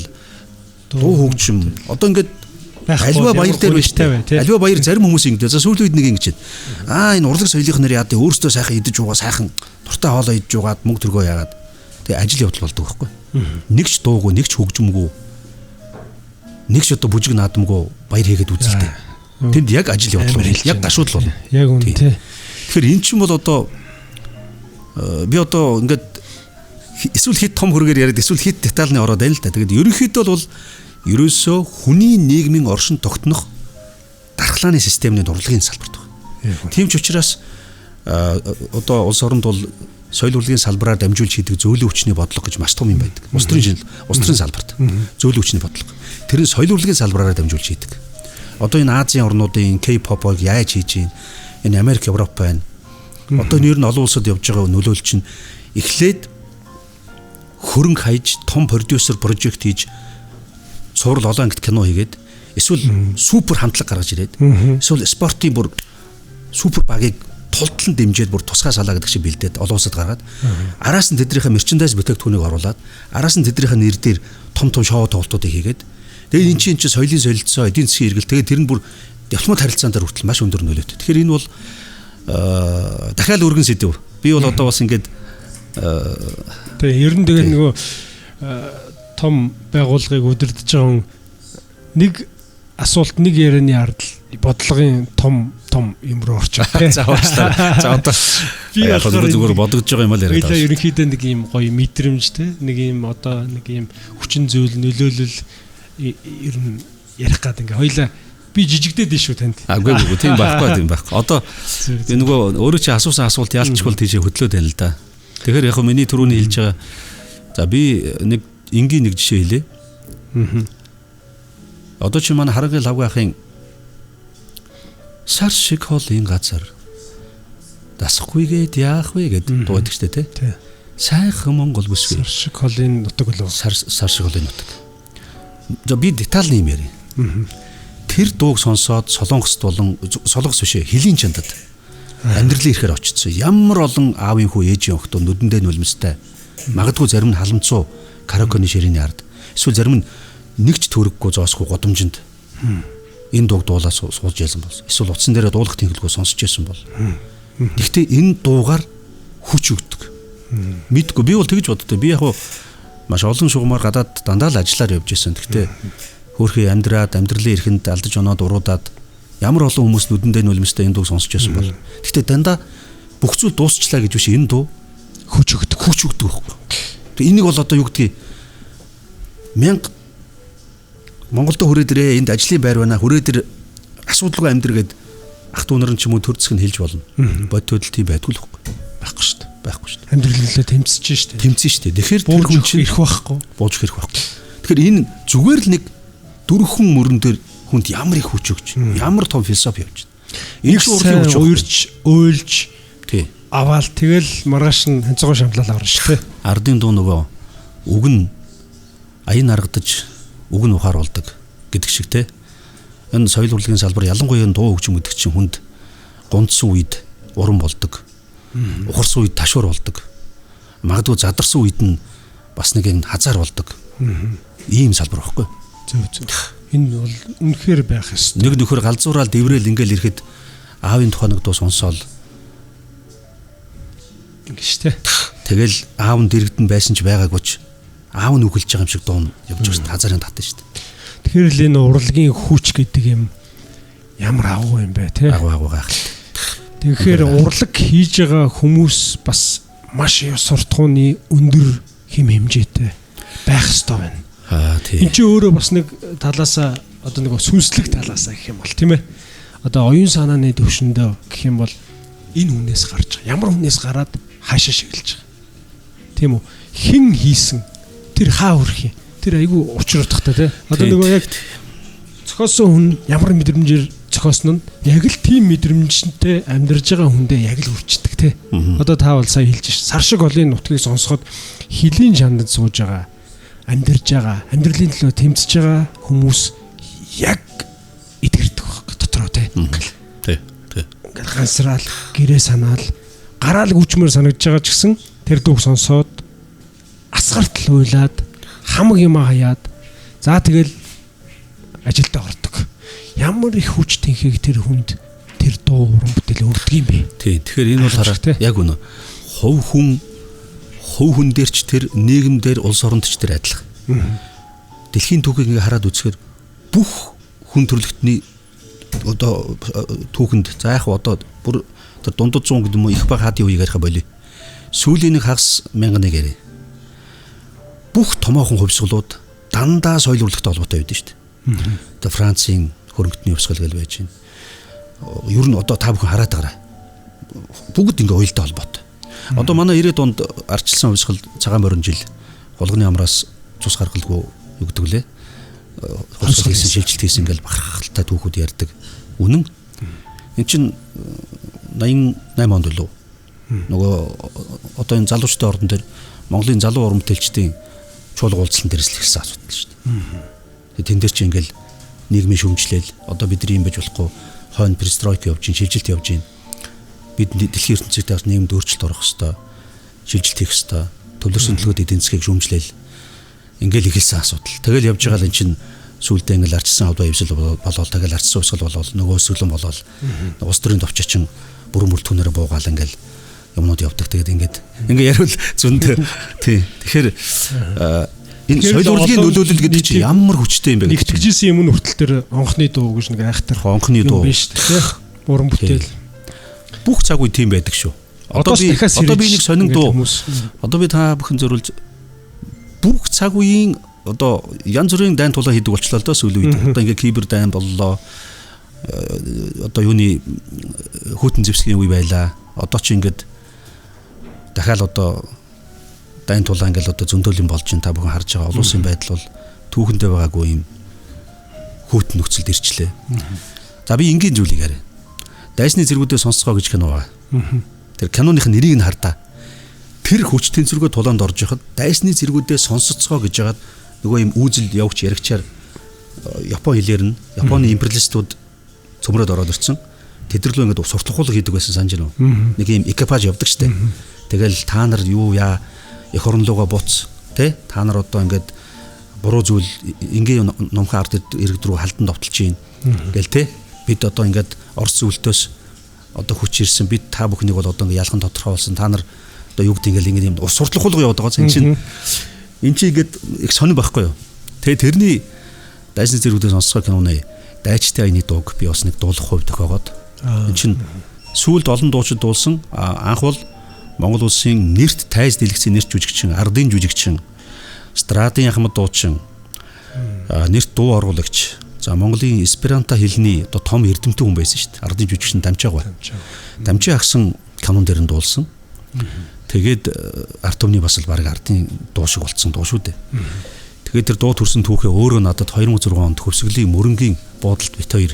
дуу хөгжим одоо ингээд альва баяр дээр байна шүү дээ. Альва баяр зарим хүмүүс ингэдэг. За сүүлийн үед нэг ингэж байна. Аа энэ урлаг соёлынх нэр яа гэдэг өөрсдөө сайхан идэж уугаа сайхан дуртай хоолоо идэж уугаад мөнгө төргөө яагаад тэгээ ажил явдал болдог байхгүй. Нэг ч дуугүй, нэг ч хөгжимгүй, нэг ч одоо бүжиг наадамгүй баяр хийгээд үзэлтэй. Тэнд яг ажил явдал болно. Яг гашуудал болно. Яг үнэ тий. Тэгэхээр эн чинь бол одоо би одоо ингээд эсвэл хит том хөргээр яриад эсвэл хит детальны ороод байна л да. Тэгээд ерөнхийдөө бол ерөөсөө хүний нийгмийн оршин тогтнох дархлааны системний урлагийн салбарт байна. Тийм ч учраас одоо улс оронд бол соёл урлагийн салбараар дамжуулж хийдэг зөөлөн хүчний бодлого гэж маш том юм байдаг. Улс төрийн улс төрийн салбарт зөөлөн хүчний бодлого. Тэр нь соёл урлагийн салбараараа дамжуулж хийдэг. Одоо энэ Азийн орнуудын K-pop-ыг яаж хийж байна? Энэ Америк, Европ байна. Одоо нэр нь олон улсад явж байгаа нөлөөлөл чинь эхлээд хөрөнгө хайж том продюсер прожект хийж цуврал олон ангит кино хийгээд эсвэл супер хамтлаг гаргаж ирээд эсвэл спортын бүр супер багийг тултлан дэмжиж бүр тусгай салаа гэдэг шиг бэлдээд олон улсад гаргаад араас нь тэднийхээ мерчендайз бүтээгдэхүүнийг оруулаад араас нь тэднийхээ нэр дээр том том шоу тоглолтуудыг хийгээд Тэгээд эн чинь соёлын солилцоо, эдийн засгийн эргэлт, тэгээд тэр нь бүр дипломат харилцаан дээр хүртэл маш өндөр нөлөөтэй. Тэгэхээр энэ бол дахиад өргөн сэдэв. Би бол одоо бас ингээд тэгээ ер нь тэгээд нөгөө том байгууллагыг удирдах байгаа хүн нэг асуулт нэг ярианы ард бодлогын том том юм руу орчих. За уучлаарай. За одоо би болохоор зүгээр бодогдож байгаа юм ал яриад байна. Ерөнхийдөө нэг юм гоё мэдрэмж те, нэг юм одоо нэг юм хүчин зүйл нөлөөлөл ер нь ярих гад ингээ хоёлаа би жижигдээд дээ шүү танд. Үгүй тийм байхгүй тийм байхгүй. Одоо би нөгөө өөрөө чи асуусан асуулт ялчгүй тийшээ хөдлөөд байна л да. Тэгэхээр яг миний түрүүний хэлж байгаа за би нэг энгийн нэг жишээ хэлье. Одоо чи манай харангийн лавга ахын сар шиг холын газар дасахгүйгээд яах вэ гэд дуу байдаг штэ тий. Сайхан Монгол бүсгүй. Сар шиг холын нутаг лөө. Сар шиг холын нутаг. За би детальны юм ярив. Тэр дууг сонсоод Солонгост болон Солонгос биш ээ, Хилийн чандад амьдралын ихээр очсон. Ямар олон аавын хүү ээжийн охтууд нүдэндээ нулимстай. Магадгүй зарим нь халамцуу караокены ширээний ард. Эсвэл зарим нь нэг ч төрөггүй зоосгүй годомжинд энэ дууг дуулаа сууж ялсан бол. Эсвэл утсан дээрээ дуулах тэнхлэггүй сонсч байсан бол. Гэхдээ энэ дуугаар хүч өгдөг. Мэдгүй би бол тэгж боддог. Би яг маш олон шугамар гадаад дандаа л ажиллаар явж исэн. Гэхдээ хөөрхий амьдраад амьдралын эрхэнд алдаж оноод уруудаад ямар олон хүмүүс нүдэндээ нулимстай энэ дууг сонсч байсан бол. Гэхдээ дандаа бүх зүйл дуусчлаа гэж биш энэ дуу хүч өгдөг. Хүч өгдөг байхгүй. Тэгээ энийг бол одоо юу гэдгийг 1000 Монголд хүрээд ирээ энд ажлын байр байна. Хүрээд ир асуудалгүй амьдр гээд ах дүү нар нь ч юм уу төр зэг нь хэлж болно. Бод төдөл тийм байдгүй л байхгүй. Байхгүй шүү дээ. Байхгүй шүү дээ. Амьдралаа тэмцэж шүү дээ. Тэмцэн шүү дээ. Тэгэхээр тэр хүн чинь ирэх байхгүй. Бууж ирэх байхгүй. Тэгэхээр энэ зүгээр л нэг дөрвөн мөрөн дээр хүнд ямар их хүч өгч, ямар том философи явж байна. Энэ чинь урлагийн хүч уурч, уйлж тий. Аваал тэгэл маргааш нь ханцгоо шамлал аварна шүү дээ. Ардын дуу нөгөө үг нь аян аргадаж үг нь ухаар болдог гэдэг шиг те. Энэ соёл урлагийн салбар ялангуяа дуу хөгжим гэдэг чинь хүнд гунцсан үед уран болдог. Ухарсан үед ташуур болдог. Магадгүй задарсан үед нь бас нэг юм хазаар болдог. Ийм салбар байхгүй. Зөв зөв. Энэ бол үнэхээр байх ёстой. Нэг нөхөр галзуураал дэврээл ингээл ирэхэд аавын тухай нэг дуу сонсоол ингэ штэ. Тэгэл аав нь дэрэгдэн байсан ч байгаагүй ч аав нь үхэлж байгаа юм шиг дуу явж байгаа шүү дээ. Хазаарын татна шүү дээ. Тэгэхээр л энэ урлагийн хүч гэдэг юм ямар агуу юм бэ те? Агуу гайхалтай. Тэгэхээр урлаг хийж байгаа хүмүүс бас маш суртахууны өндөр хэм хэмжээтэй байх ёстой байна. Аа тий. Энд чинь өөрөө бас нэг талаасаа одоо нэг сүнслэг талаасаа гэх юм бол тийм ээ. Одоо оюун санааны төвшөндөө гэх юм бол энэ хүнээс гарч байгаа. Ямар хүнээс гараад хаашаа шиглэж байгаа. Тийм үү? Хэн хийсэн тэр хаа хүрэх юм? Тэр айгүй учир утгатай тий. Одоо нөгөө яг зохиосон хүн ямар мэдрэмжээр зохиосон нь яг л тийм мэдрэмжтэй амьдарж байгаа хүндээ яг л хүрчдэг тий. Одоо та бол сая хэлж ш. Сар шиг олон нутгийг сонсоход хилийн чандад сууж байгаа, амьдарж байгаа, амьдралын төлөө тэмцэж байгаа хүмүүс яг итгэрдэг байхгүй дотроо тий. Тий. Тий. Ингээл гансраал, гэрээ санаал, гараал гүчмээр санагдж байгаа ч гэсэн тэр дүүг сонсоод асгартал уйлаад хамаг юмаа хаяад за тэгэл ажилдаа ордог. Ямар их хүч тэнхийг тэр хүнд тэр дуу уран бүтээл өгдөг юм бэ? Тий. Тэгэхээр энэ бол хараа яг үнэ. Хувь хүн хувь хүн дээр ч тэр нийгэм дээр улс оронд ч тэр адилхан. Дэлхийн түүхийг ингээ хараад үзэхээр бүх хүн төрөлхтний одоо түүхэнд за яг одоо бүр тэр дундад зуун гэдэг юм уу их баг хадын үеийг яриха болио. Сүүлийн нэг хагас 1001 яриа. Бүх томоохон хувьсгалууд дандаа соёл урлагтай холбоотой байдаг шүү дээ. Одоо Францын хөрөнгөтний хувьсгал гэл байж байна. Ер нь одоо та бүхэн хараад байгаарай. Бүгд ингээ уялдаа холбоотой. Одоо манай 90-ад онд арчилсан хувьсгал цагаан морин жил хулганы амраас цус гаргалгүй юу гэдэг лээ. Хувьсгал хийсэн, шилжилт хийсэн ингээл бахархалтай түүхүүд ярьдаг. Үнэн. Энд чинь 88 онд лөө. Нөгөө одоо энэ залуучдын ордон дээр Монголын залуу уран бүтээлчдийн чуулга уулзалтан дээрс л эхэлсэн асуудал шүү дээ. Тэн дээр чи ингээл нийгмийн шүүмжлэл одоо бид нар юм байж болохгүй хойно перестройка явж гин, шилжилт явж гин. Бид дэлхийн ертөнцийн бас нийгэмд өөрчлөлт орох хэвээр, шилжилт хийх хэвээр, төвлөрсөн төлөвлөгөөд эдийн засгийг шүүмжлээл ингээл эхэлсэн асуудал. Тэгэл явж байгаа л эн чинь Сүүлдээ ингээл арчсан авдаа эвсэл болоод тэгэл арчсан усгал болоод нөгөө өсөглөн болоод улс төрийн товчочин бүрэн бүрэлдэхүүнээрээ буугаал ингээл юмнууд явдаг. Тэгээд ингээд ингээ яриул зөндөө тий. Тэгэхээр энэ соёл урлагийн нөлөөлөл гэдэг чинь ямар хүчтэй юм бэ гэдэг. Нэгтгэжсэн юм нь хүртэл тэр онхны дуу гэж нэг айхтар онхны дуу биш тий. Уран бүтээл. Бүх цаг үе тийм байдаг шүү. Одоо би нэг сонин дуу. Одоо би та бүхэн зөрүүлж бүх цаг үеийн одоо янз бүрийн дайн тулаан хийдэг болчлоо л доо сүүлийн үед. Одоо ингээ кибер дайн боллоо. Одоо юуны хүйтэн зэвсгийн үе байлаа. Одоо чи ингээд дахиад одоо дайн тулаан ингээл одоо зөндөөл юм болж байна. Та бүхэн харж байгаа олон улсын байдал бол түүхэндээ байгаагүй юм хүйтэн нөхцөлд ирчлээ. За би энгийн зүйлийг яриа. Дайсны зэргүүдээ сонсцгоо гэж кино байгаа. Тэр киноных нэрийг нь хардаа. Тэр хүч тэнцвэргөө тулаанд орж яхад дайсны зэргүүдээ сонсоцгоо гэж яагаад нөгөө юм үүзэл явагч яригчаар Япон хэлээр нь Японы империалистууд цөмрөөд ороод ирсэн. Тэд нар лөө ингээд сурталхуулга хийдэг байсан санаж байна уу? Нэг юм экипаж явдаг штэ. Тэгэл та нар юу яа эх орн руугаа буц тэ та нар одоо ингээд буруу зүйл энгийн номхон ард иргэд рүү халдан довтолж чинь гэл тэ бид одоо ингээд Орос зүйлтөөс одоо хүч ирсэн бид та бүхнийг бол одоо ингээд ялхан тодорхойлсон та нар одоо юу гэдэг ингээл ингээд юм сурталхуулга яваад байгаа. Энэ чинь ингээд их сонир байхгүй юу? Тэгээ тэрний дайсны зэргүүдээ сонсцгоо киноны дайчтай аяны дууг би бас нэг дуулах хувь тохиогоод энэ чинь сүүлд олон дуучид дуулсан. Анх бол Монгол улсын нэрт тайз дэлгэцийн нэрт жүжигчин, ардын жүжигчин, страдын ахмад дуучин, нэрт дуу оруулагч. За Монголын эсперанто хэлний одоо том эрдэмтэн хүн байсан шүү дээ. Ардын жүжигчин Дамжааг бай. Дамжаа агсан канон дээр нь дуулсан. Тэгээд ард түмний бас л баг ардын дуу шиг болцсон дуу шүү дээ. Тэгээд тэр дуу төрсэн түүхээ өөрөө надад 2006 онд Хөвсгөлийн мөрөнгийн буудалд бит хоёр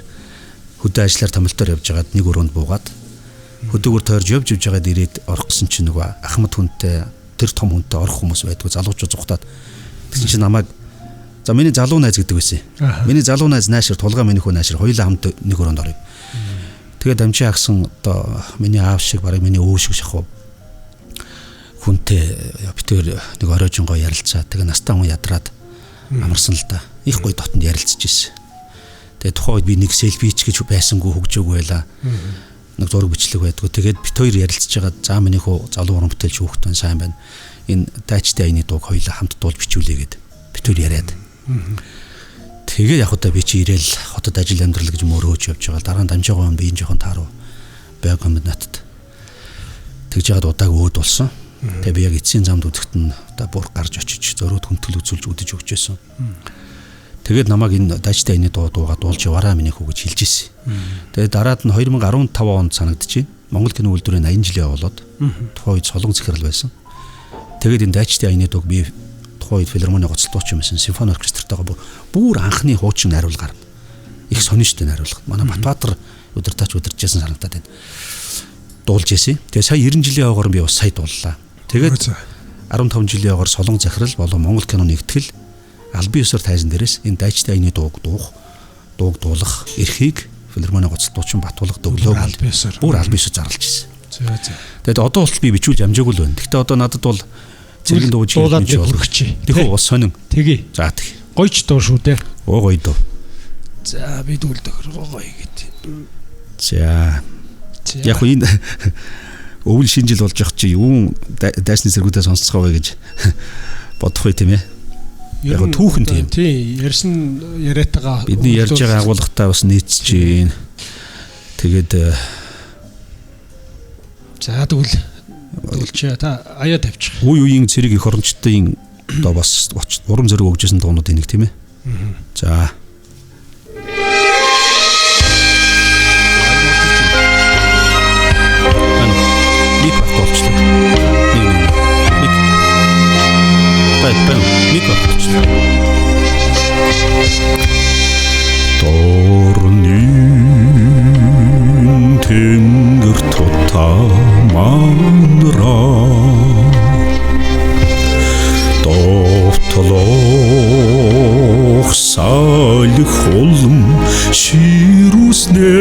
хөдөө ажиллаар томилтоор явж байгаад нэг өрөөнд буугаад хөдөөгөр тойрж явж явж байгаад ирээд орох гэсэн чинь нөгөө ахмад хүнтэй тэр том хүнтэй орох хүмүүс байдгүй залуучууд зүхтаад тэгсэн чинь намайг за миний залуу найз гэдэг байсан. Миний залуу найз наашир тулгаа миний хүү наашир хоёулаа хамт нэг өрөөнд оръё. Тэгээд дамжин агсан одоо миний аав шиг бараг миний өө шиг шахав хүнтэй битээр нэг оройжонгоо ярилцаа. Тэгээ настай хүн ядраад амарсан л да. Их гоё дотонд ярилцж ирсэн. Тэгээ тухайн үед би нэг селфи ч гэж байсангүй хөгжөөгүй байла. Нэг зураг бичлэг байдгүй. Тэгээд бит хоёр ярилцж байгаа. За миний хүү залуу уран бүтээлч хүүхэд байна, сайн байна. Энэ дайчтай аяны дууг хоёулаа хамт дуулж бичүүлээ гэд бит хоёр яриад. Тэгээ яг удаа би чи ирээл хотод ажил амьдрал гэж мөрөөж явж байгаа. Дараа нь дамжаагаа юм би энэ жоохон тааруу байг юм надад. Тэгж яагаад удааг өөд болсон. Тэгээ би яг эцсийн замд үзэхэд нь одоо бүр гарч очиж зөрөөд хүндэтгэл үзүүлж үдэж өгч байсан. Тэгээд намайг энэ дайчтай аяны дуу дуугаа дуулж яваараа миний хүү гэж хэлж ирсэн. Тэгээд дараад нь 2015 онд санагдчихэв. Монгол кино үйлдвэрийн 80 жилийн болоод тухайн үед солон захирал байсан. Тэгээд энэ дайчтай аяны дууг би тухайн үед филармоны гоцлолтууч юм байсан. Симфони оркестртойгоо бүр анхны хуучин найруулга гарна. Их сонин штэ найруулга. Манай Батбаатар удирдаач удирдажсэн санагдаад байна. Дуулж ирсэн. Тэгээд сая 90 жилийн ойгоор би бас сая дууллаа. Тэгээд 15 жилийн ойгоор солон захирал болон Монгол кино нэгтгэл албан ёсоор тайзан дээрээс энэ дайчтай аяны дууг дууг дуулах эрхийг филармоны гоцлолтуучин Батулга дөглөө бүр албан ёсоор зарлж ирсэн. Тэгээд одоо болтол би бичүүлж амжаагүй л байна. Гэхдээ одоо надад бол цэргийн дуу дуулаад нэг хүрхчихье. Тэхүү бас сонин. Тэгье. За тэг. Гойч дуу шүү дээ. Оо гоё дуу. За би дүүл тохиргоо гоё гэд. За. Яг хөө энэ өвөл шинэ жил болж явах чи юун дайсны зэргүүдээ сонсцгоо вэ гэж бодох үе тийм ээ. Яг түүхэн тийм. Тий, ярьсан яриатайгаа бидний ярьж байгаа агуулгатай бас нийцж гин. Тэгээд за тэгвэл дүүлчээ та аяа тавьчих. Үе үеийн цэрэг эх орончдын одоо бас урам зориг өгж исэн дуунууд энийг тийм ээ. За. Мик болчлоо. Нэг нэг. Мик. Бай бай. Мик болчлоо. Дорны тэнгэр тутаа манра довтлох салих холм ширүснэ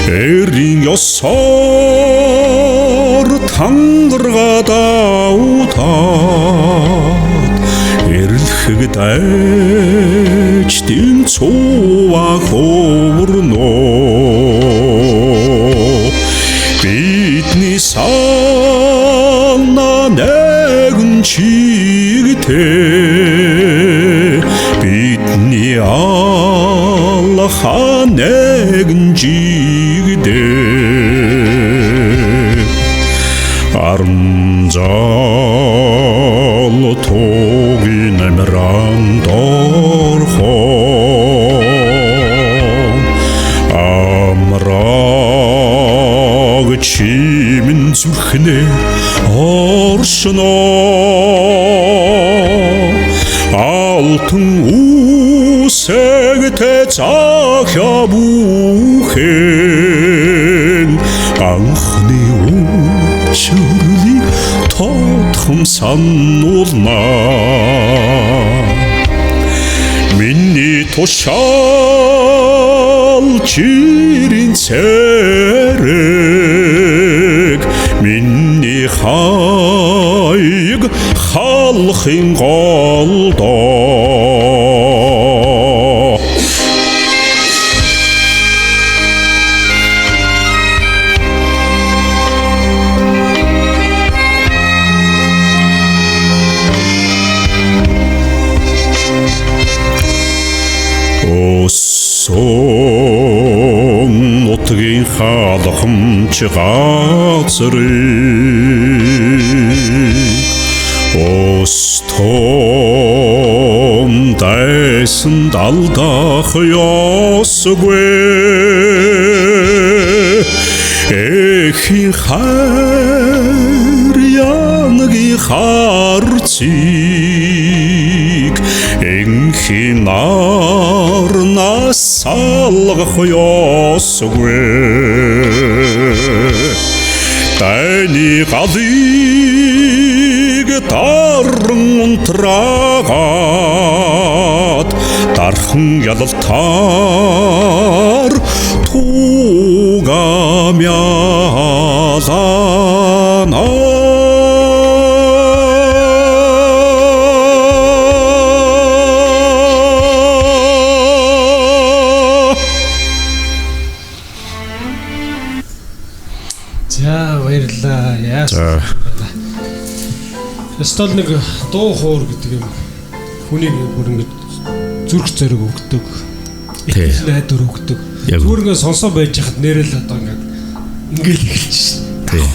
эрийн ёсоор тангаргад аутаад эрлэх Эрхэг дайчдын цуваа ховрно. Бидний санаа нэгэн чигтээ, бидний алхаа нэгэн жигдээ. Армзал тугийн амран дорхон амраг чимэн зүрхнээ оршно. Алтан үсэгтэй захиа бүхэн анхны өвчрлийг тодхон сануулна. Миний тушаал чирийн цэрэг, миний хайг халахын голдоо. Өссөн нутгийн халахамч газрыг өстөн дайсан далдах ёсгүй. Эхийн хайр янгийн харцыг энхийн нарнаас салгах ёсгүй. Таны галыг даран унтраагаад дархан ялалтаар тугамялана. За баярлалаа. Яасан. Ёстол нэг дуу хуур гэдэг юм хүнийг бүр ингэж зүрх зориг өгдөг. Итгэл найдвар өгдөг. Зүгээр ингэ сонсоо байж хахад нэрэл одоо ингээд ингээл эхэлж шин. Тий.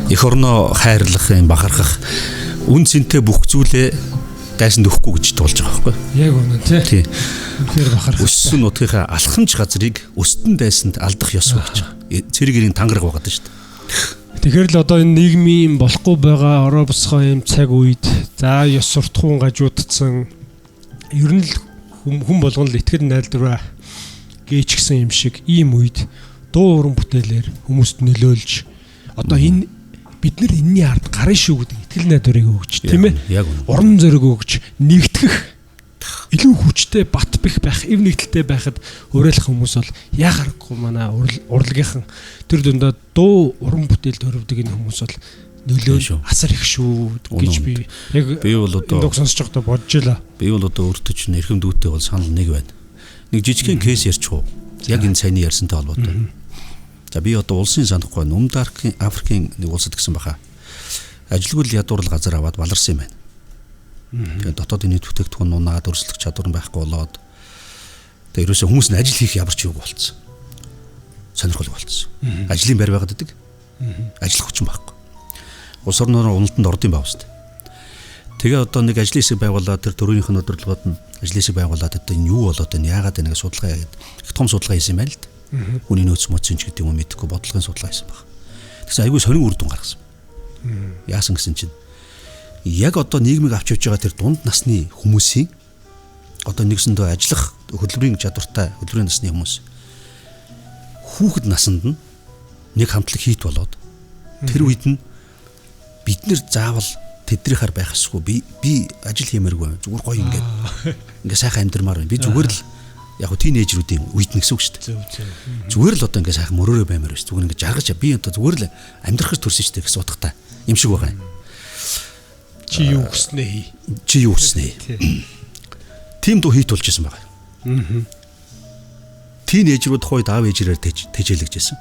Эх орноо хайрлах юм бахархах үн цэнтэй бүх зүйлээ дайсанд өгөхгүй гэж туулж байгаа байхгүй. Яг үнэн тий. Тий. Үнэхээр бахархах. Өссөн нутгийнхаа алхамж газрыг өстөн дайсанд алдах ёсгүй гэж байгаа. Цэрэг гэрийн тангараг байгаа даа шүү дээ. Тэгэхээр л одоо энэ нийгмийн болохгүй байгаа орой босгоо юм цаг үед за ёс суртахуун гажуудсан ер нь л хүн болгон л итгэл найдвараа гээчгсэн юм шиг ийм үед дуу уран бүтээлээр хүмүүст нөлөөлж одоо энэ бид нар энэний ард гарын шүү гэдэг итгэл найдварыг өгч тийм ээ урам зориг өгч нэгтгэх илүү хүчтэй бат бэх байх эв нэгдэлтэй байхад уриалах хүмүүс бол яа гарахгүй манай урлагийнхан тэр дундаа дуу уран бүтээл төрөвдөг энэ хүмүүс бол нөлөө асар их шүү гэж би яг би бол одоо энэ сонсож байхдаа бодож илаа. Би бол одоо өөртөө чинь эрхэм дүүтэй бол санал нэг байна. Нэг жижигхэн кейс ярьчих уу? Яг энэ саяны ярьсантай холбоотой. За би одоо улсын санахгүй Нүмдаркийн Африкийн нэг улсад гисэн баха. Ажилгүй ядуурлал газар аваад баларсан юм байна. Тэгээд дотоодын нийт бүтээгдэхүүн унаад өрсөлдөх чадвар нь байхгүй болоод тэгээд ерөөсөө хүмүүс нь ажил хийх ямар ч юуг болцсон. Сонирхол болцсон. Ажлын байр байгаад байдаг. Ажиллах хүчин байхгүй. Улс орноор уналтанд орд юм байна. Тэгээ одоо нэг ажлын хэсэг байгуулад тэр төрөөнийх нь удирдлагууд нь ажлын хэсэг байгуулад одоо энэ юу болоод байна? Яагаад энэ судалгаа хийгээд их том судалгаа хийсэн юм байна л да. Хүний нөөц моцсон ч гэдэг юм уу мэдэхгүй бодлогын судалгаа хийсэн баг. Тэгсэн айгүй сонин үр дүн гаргасан. Яасан гэсэн чинь яг одоо нийгмийг авч явж байгаа тэр дунд насны хүмүүсийн одоо нэгсэндээ ажиллах хөдөлмөрийн чадвартай хөдөлмөрийн насны хүмүүс хүүхэд насанд нь нэг хамтлаг хийт болоод тэр үед нь бид нэр заавал тэднийхаар байх ёсгүй, би ажил хиймээргүй зүгээр гоё ингээд ингээ сайхан амьдрмаар байна. Би зүгээр л яг хөө тинейжрүүдийн үед нь гэсэн үг шүү дээ. Зүгээр л одоо ингээ сайхан мөрөөрөө баймаар биш. Зүгээр ингээ жаргаж би одоо зүгээр л амьдрах гэж төрсөн шүү дээ гэсэн утгатай юм шиг байгаа юм. Чи юу хүснээ хий. Чи юу хүснээ. Тийм дуу хийт болж исэн байгаа. Тинейжерүүд тухайд аав ээжээрээ тэжээлэгжсэн.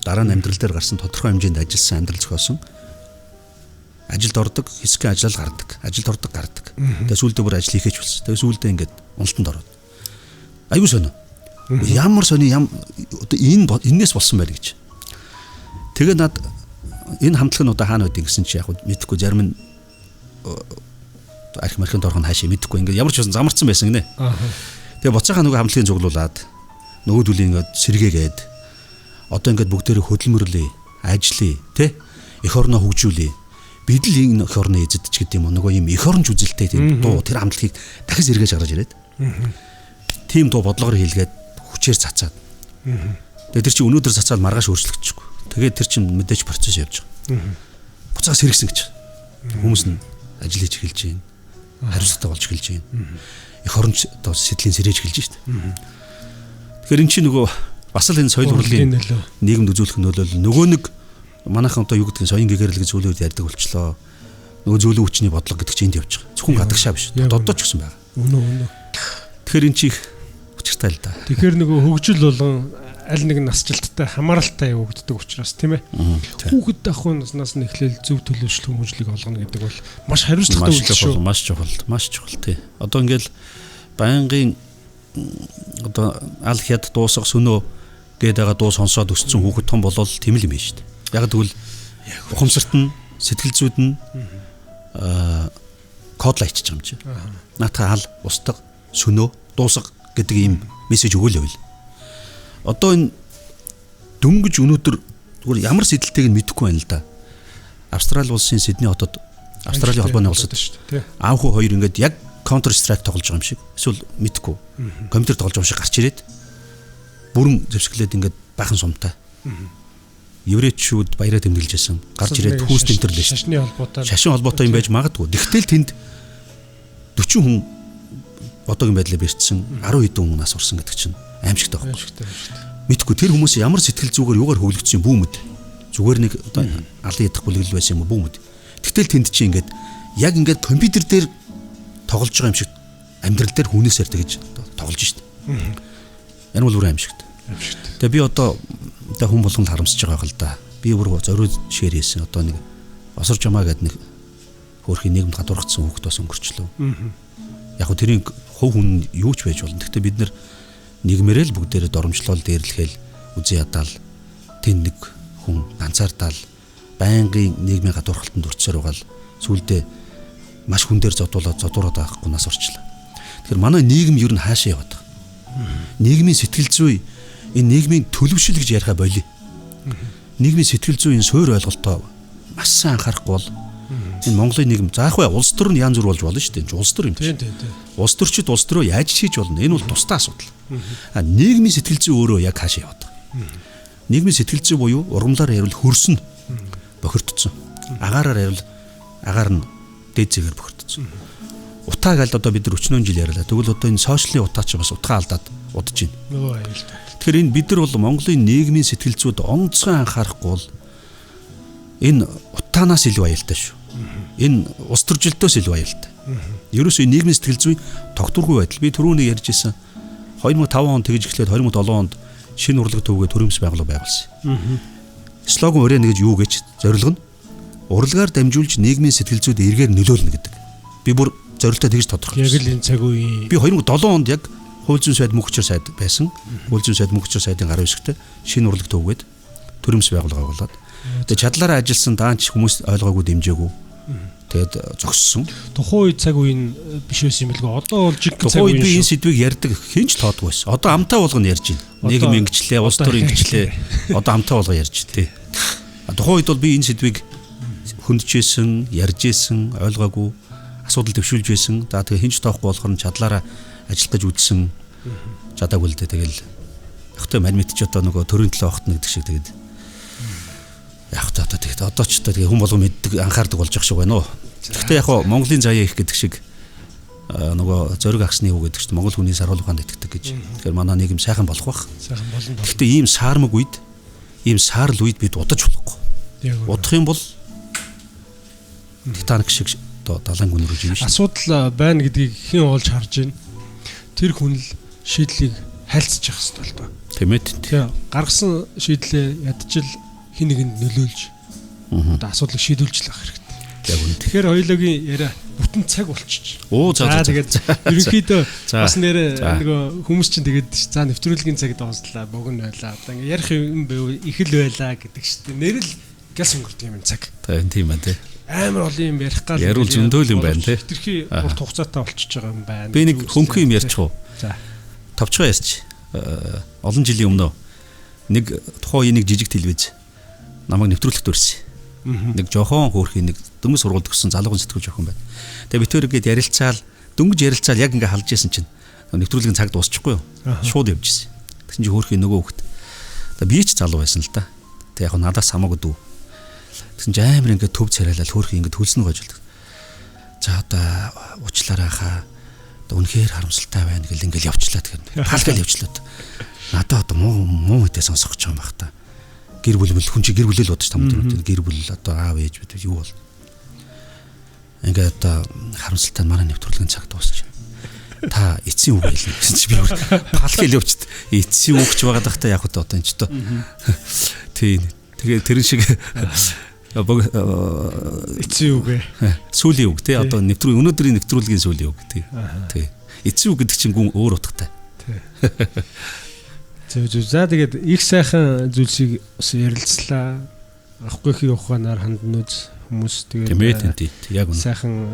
Дараа нь амьдрал дээр гарсан тодорхой хэмжээнд ажилласан, амьдрал зохиосон. Ажилд ордог, хэсгийн ажлал гардаг. Ажилд ордог, гардаг. Тэгээ сүүлдээ бүр ажил хийхэж болсон. Тэгээ сүүлдээ ингээд уналтанд ороод. Айгуу сонио. Ямар сони ям одоо энэ энээс болсон байна гэж. Тэгээ над энэ хамтлаг нь одоо хаана байдгийг гэсэн чи яг мэдэхгүй зарим нь арх мархын дорх нь хаашаа мэдэхгүй ингээд ямар ч байсан замарсан байсан гинэ. Тэгээ буцаахаа нөгөө хамтлагийн цуглуулад нөгөөдүүлийн ингээд сэргээгээд одоо ингээд бүгдээрээ хөдөлмөрлөе, ажиллая, тэ? Эх орноо хөгжүүлье. Бид л энэ эх орны эзэд ч гэдэг юм уу нөгөө юм эх оронч үзэлтэй тийм дуу тэр хамтлагийг дахиж сэргээж гаргаж ирээд. Тийм дуу бодлогоор хийлгээд хүчээр цацаад. Тэгээ тэр чинь өнөөдөр цацаад маргааш өөрчлөгдөхгүй. Тэгээд тэр чинь мэдээж процесс явж байгаа. Буцаа сэргсэн гэж. Хүмүүс нь ажил хийж эхэлж байна. Хариуцлагатай болж эхэлж байна. Эх оронч одоо сэдлийн сэрэж эхэлж байна шүү дээ. Тэгэхээр эн чинь нөгөө бас л энэ соёл урлагийн нийгэмд үзүүлэх нөлөөлөл нөгөө нэг манайхан одоо юу гэдэг нь соён гэгэрэл гэж зүйлүүд ярьдаг болчлоо. Нөгөө зөөлөн хүчний бодлого гэдэг чинь энд явж байгаа. Зөвхөн гадагшаа биш. Дотоод ч гэсэн байгаа. Үнэ үнэ. Тэгэхээр эн чинь их учиртай л да. Тэгэхээр нөгөө хөгжил болон аль нэг насжилттай хамааралтай явагддаг учраас тийм ээ. Хүүхэд ахуй наснаас нь эхлээл зөв төлөвшлөх хүмүүжлийг олгоно гэдэг бол маш хариуцлагатай үйлдэл шүү. Маш чухал, маш чухал тий. Одоо ингээл байнгын одоо ал хяд дуусах сөнөө гээд байгаа дуу сонсоод өссөн хүүхэд том болол тийм л юм байна шүү дээ. Яг тэгвэл ухамсарт нь сэтгэл зүйд нь кодлоо ичиж байгаа юм чи. Наатаа ал устдаг сөнөө дуусах гэдэг ийм мессеж өгөөл байл. Одоо энэ дөнгөж өнөөдөр зүгээр ямар сэдэлтэйг нь мэдэхгүй байна л да. Австрали улсын Сидней хотод Австралийн холбооны улсад шүү дээ. Аав хүү хоёр ингээд яг Counter Strike тоглож байгаа юм шиг эсвэл мэдэхгүй компьютер тоглож байгаа юм шиг гарч ирээд бүрэн зэвсгэлээд ингээд баахан сумтай. Еврейчүүд баяраа тэмдэглэж байсан. Гарч ирээд хүүст энтерлээ шүү. Шашны холбоотой. Шашин холбоотой юм байж магадгүй. Тэгтэл тэнд 40 хүн одоогийн байдлаар бэртсэн 10 хэдэн хүн нас орсон гэдэг чинь аимшигтай байхгүй. Мэдхгүй тэр хүмүүс ямар сэтгэл зүгээр юугаар хөглөгдсөн бүү мэд. Зүгээр нэг одоо алан ядах бүлэглэл байсан юм уу бүү мэд. Тэгтэл тэнд чинь ингээд яг ингээд компьютер дээр тоглож байгаа юм шиг амьдрал дээр хүнээсээр тэгж тоглож шít. Энэ бол бүр аимшигтай. Тэгээ би одоо хүн болгонд харамсаж байгаа л да. Би бүр зориуд шеэр хийсэн. Одоо нэг осор жамаа гэдэг нэг хөөрхийн нийгэмд гадуурхсан хүүхэд бас өнгөрчлөө. Яг хөө тэрийн хувь хүн юу ч байж болно. Гэхдээ бид нар нийгмээрээ л бүгдээрээ доромжлол дээрлэхэл үзэн ядаал тэнд нэг хүн ганцаардаал байнгын нийгмийн гадуурхалтанд өртсөөр байгаа л сүулдэ маш хүн дээр зодуулаад зодуураад байхгүй нас орчлоо. Тэгэхээр манай нийгэм ер нь хаашаа яваад байгаа. Нийгмийн сэтгэл зүй энэ нийгмийн төлөвшил гэж яриха болиё. Нийгмийн сэтгэл зүй энэ суур ойлголтоо маш сайн анхаарахгүй бол энэ Монголын нийгэм заах бай улс төр нь янз бүр болж болно шүү дээ. Энэ улс төр юм чинь. Улс төрчид улс төрөө яаж хийж болно? Энэ бол тусдаа асуудал. А нийгмийн сэтгэл зүй өөрөө яг хаашаа яваад байгаа. Нийгмийн сэтгэл зүй буюу ургамлаар ярил хөрсөн бохирдсон. Агаараар ярил агаар нь дээд зэгээр бохирдсон. Утаа гээл одоо бид нар өчнөө жил ярьлаа. Тэгвэл одоо энэ сошиалын утаа чи бас утгаа алдаад удаж байна. Тэгэхээр энэ бид нар бол Монголын нийгмийн сэтгэл зүйд онцгой анхаарахгүй бол энэ утаанаас илүү аюултай шүү. Энэ улс төржилтөөс илүү аюултай. Ерөөсөө нийгмийн сэтгэл зүй тогтворгүй байдал. Би түрүүний ярьж исэн 2005 онд тэгж эхлээд 2007 онд шинэ урлаг төвгээ төрөмс байгууллага байгуулсан. Слоган өрөө нэгж юу гэж зорилго нь урлагаар дамжуулж нийгмийн сэтгэл зүйд эргээр нөлөөлнө гэдэг. Би бүр зорилттой тэгж тодорхойлсон. Яг л энэ цаг үеийн би 2007 онд яг хууль зүйн сайд мөнх хүчээр сайд байсан. Хууль зүйн сайд мөнх хүчээр сайдын гарын үсгтээ шинэ урлаг төвгээд төрөмс байгууллага байгуулад. Тэгээ чадлаараа ажилласан даанч хүмүүс ойлгоогүй дэмжээгүй. Тэгээд зогссон. Тухайн үед цаг үе нь биш байсан юм билгүй. Одоо бол жинхэнэ цаг үе. Би энэ сэдвийг ярьдаг хэн ч тоодгүй байсан. Одоо амтаа болгоно ярьж байна. Нийгэм ингэчлээ, улс төр ингэчлээ. Одоо амтаа болгоо ярьж тий. Тухайн үед бол би энэ сэдвийг хөндөжсэн, ярьж исэн, ойлгоогүй, асуудал дэвшүүлж байсан. За тэгээ хэн ч тоохгүй болохоор нь чадлаараа ажиллах гэж үзсэн. Чадаагүй л дээ. Тэгэл яг тэ мань мэдч одоо нөгөө төрийн төлөө огтно гэдэг шиг тэгээд яг тэ одоо тэгээд одоо ч одоо тэгээ хүн болгон мэддэг анхаардаг болж ах шиг байна уу. Гэхдээ яг Монголын заяа их гэдэг шиг нөгөө зориг агсны үг гэдэг чинь Монгол хүний саруул ухаанд итгэдэг гэж. Тэгэхээр манай нийгэм сайхан болох бах. Сайхан болно. Гэхдээ ийм саармаг үед, ийм саарл үед бид удаж болохгүй. Удах юм бол Титаник шиг одоо далайн гүн рүү живнэ шүү. Асуудал байна гэдгийг хэн олж харж байна? Тэр хүн л шийдлийг хайлтж явах хэрэгтэй л доо. Тийм ээ. Тэгээ гаргасан шийдлээ ядчил хин нэгэнд нөлөөлж одоо асуудлыг шийдвүлж л авах хэрэгтэй. Яг үнэ. Тэгэхээр хоёулаагийн яриа бүтэн цаг болчих. Оо за За тэгээд ерөнхийдөө бас нэрээ За. нөгөө хүмүүс чинь тэгээд за нэвтрүүлгийн цаг дууслаа, богино байлаа. Одоо ингээ ярих юм байв, их л байлаа гэдэг шүү дээ. Нэр л гяс өнгөрдөг юм цаг. Тийм байна тий. Амар олон юм ярих гал. Яриул зөндөө л юм байна, тий. Хитрхи урт хугацаатай болчихж байгаа юм байна. Би нэг хөнгөн юм ярьчих уу? За. Товчхон ярьч. Олон жилийн өмнө нэг тухайн үеийн нэг жижиг телевиз намайг нэвтрүүлэгт өрсөн. Нэг жохон хөөрхийн нэг дөнгөж сургуульд төгссөн залуухан сэтгүүлч охин байна. Тэгээ бид хоёр гээд ярилцаал дөнгөж ярилцаал яг ингээ халж исэн чинь нэвтрүүлгийн цаг дуусчихгүй юу? Шууд явж исэн. Тэгсэн чинь хөөрхийн нөгөө хөхт. Тэгээ би ч залуу байсан л та. Тэгээ яг надаас хамаагүй дүү. Тэгсэн чинь амар ингээ төв царайлал хөөрхийн ингээ төлсөн гойжлдаг. За одоо уучлаарай хаа. Одоо үнэхээр харамсалтай байна гэл ингээл явчлаа тэгэхээр. Таалгаал явчлаа. Надад одоо муу муу мэдээ сонсох гэж байгаа юм байх та. Гэр бүл мөл хүн чи гэр бүлэл бодож там тэр гэр бүл одоо аав ээж бид юу бол. Ингээд одоо харамсалтай нь манай нэвтрүүлгийн цаг дуусч. Та эцсийн үг хэлнэ гэсэн чи би бүр палхэл явчихд. Эцсийн үг ч байгаа дах та яг одоо энэ ч одоо. Тийм. Тэгээ тэрэн шиг Эцсийн үг ээ. Сүүлийн үг тий одоо нэвтрүүл өнөөдрийн нэвтрүүлгийн сүүлийн үг тий. Тий. Эцсийн үг гэдэг чинь гүн өөр утгатай. Тий. Зөв зөв. За тэгээд их сайхан зүйлсийг бас ярилцлаа. Авахгүйхийн ухаанаар хандна үз хүмүүс тэгээд Тийм ээ тий. Яг үнэ. Сайхан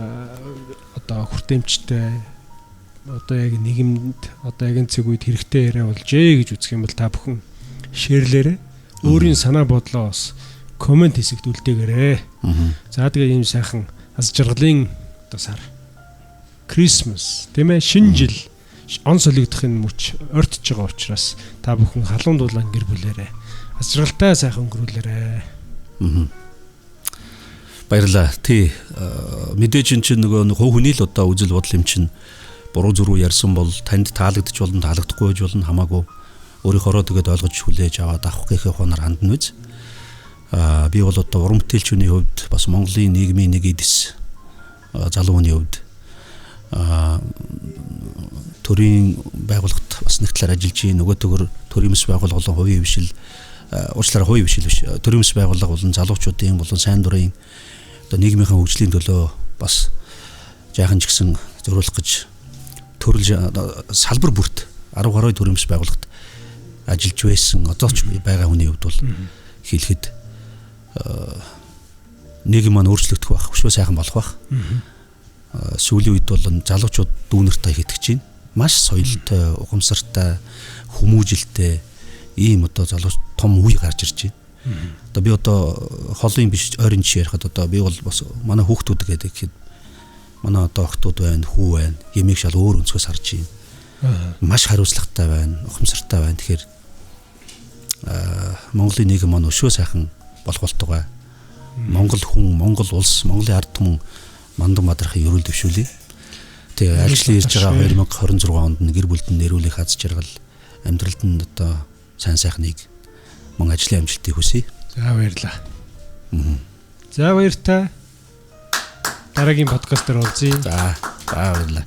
одоо хүртээмжтэй одоо яг нийгэмд одоо яг энэ цаг үед хэрэгтэй яриа болжээ гэж үзэх юм бол та бүхэн шеэрлээрэй. Өөрийн санаа бодлоо бас коммент хэсэгт үлдээгээрэй. За тэгээ ийм сайхан аз жаргалын одоо сар. Christmas тийм ээ шинэ жил он солигдох энэ мөч ойртож байгаа учраас та бүхэн халуун дулаан гэр бүлээрээ аз жаргалтай сайхан өнгөрүүлээрэй. Баярлалаа. Тий. Мэдээж эн чинь нөгөө хувь хүний л одоо үзэл бодол юм чинь буруу зүрүү ярьсан бол танд таалагдчих болно, таалагдахгүй байж болно хамаагүй өөрийнхоороо тэгээд ойлгож хүлээж аваад авах гэхээ ухаанаар хандна үз. Би бол одоо уран бүтээлчний хувьд бас Монголын нийгмийн нэг эдис залуу хүний хувьд төрийн байгууллагт бас нэг талаар ажиллаж байна. Нөгөө төгөр төрийн мэс байгууллага болон хувийн хвшил уучлаарай хувийн хвшил биш. Төрийн мэс байгууллага болон залуучуудын болон сайн дурын одоо нийгмийнхээ хөгжлийн төлөө бас жаахан ч гэсэн зориулах гэж төрөл салбар бүрт 10 гаруй төрийн мэс байгууллагт ажиллаж байсан. Одоо ч байгаа хүний хувьд бол хэлэхэд нийгэм маань өөрчлөгдөх байх, өшөө сайхан болох байх. Сүүлийн үед бол залуучууд дүүнертэй итгэж байна. Маш соёлтой, ухамсартай, хүмүүжилтэй ийм одоо залууч том үе гарч ирж байна. Одоо би одоо холын биш ойрын жишээ ярихад одоо би бол бас манай хүүхдүүд гэдэг ихэд манай одоо охтууд байна, хүү байна. Ямиг шал өөр өнцгөөс харж байна. Маш хариуцлагатай байна, ухамсартай байна. Тэгэхээр Монголын нийгэм маань өшөө сайхан болох болтугай. Монгол хүн, Монгол улс, Монголын ард түмэн мандан бадрахыг ерөөл дэвшүүлье. Тэгээ альчлан ирж байгаа 2026 онд нь гэр бүлд нь нэрүүлэх аз жаргал, амьдралд нь одоо сайн сайхныг мөн ажлын амжилтыг хүсье. За баярлалаа. За баяртай. Дараагийн подкастаар уулзъя. За баярлалаа.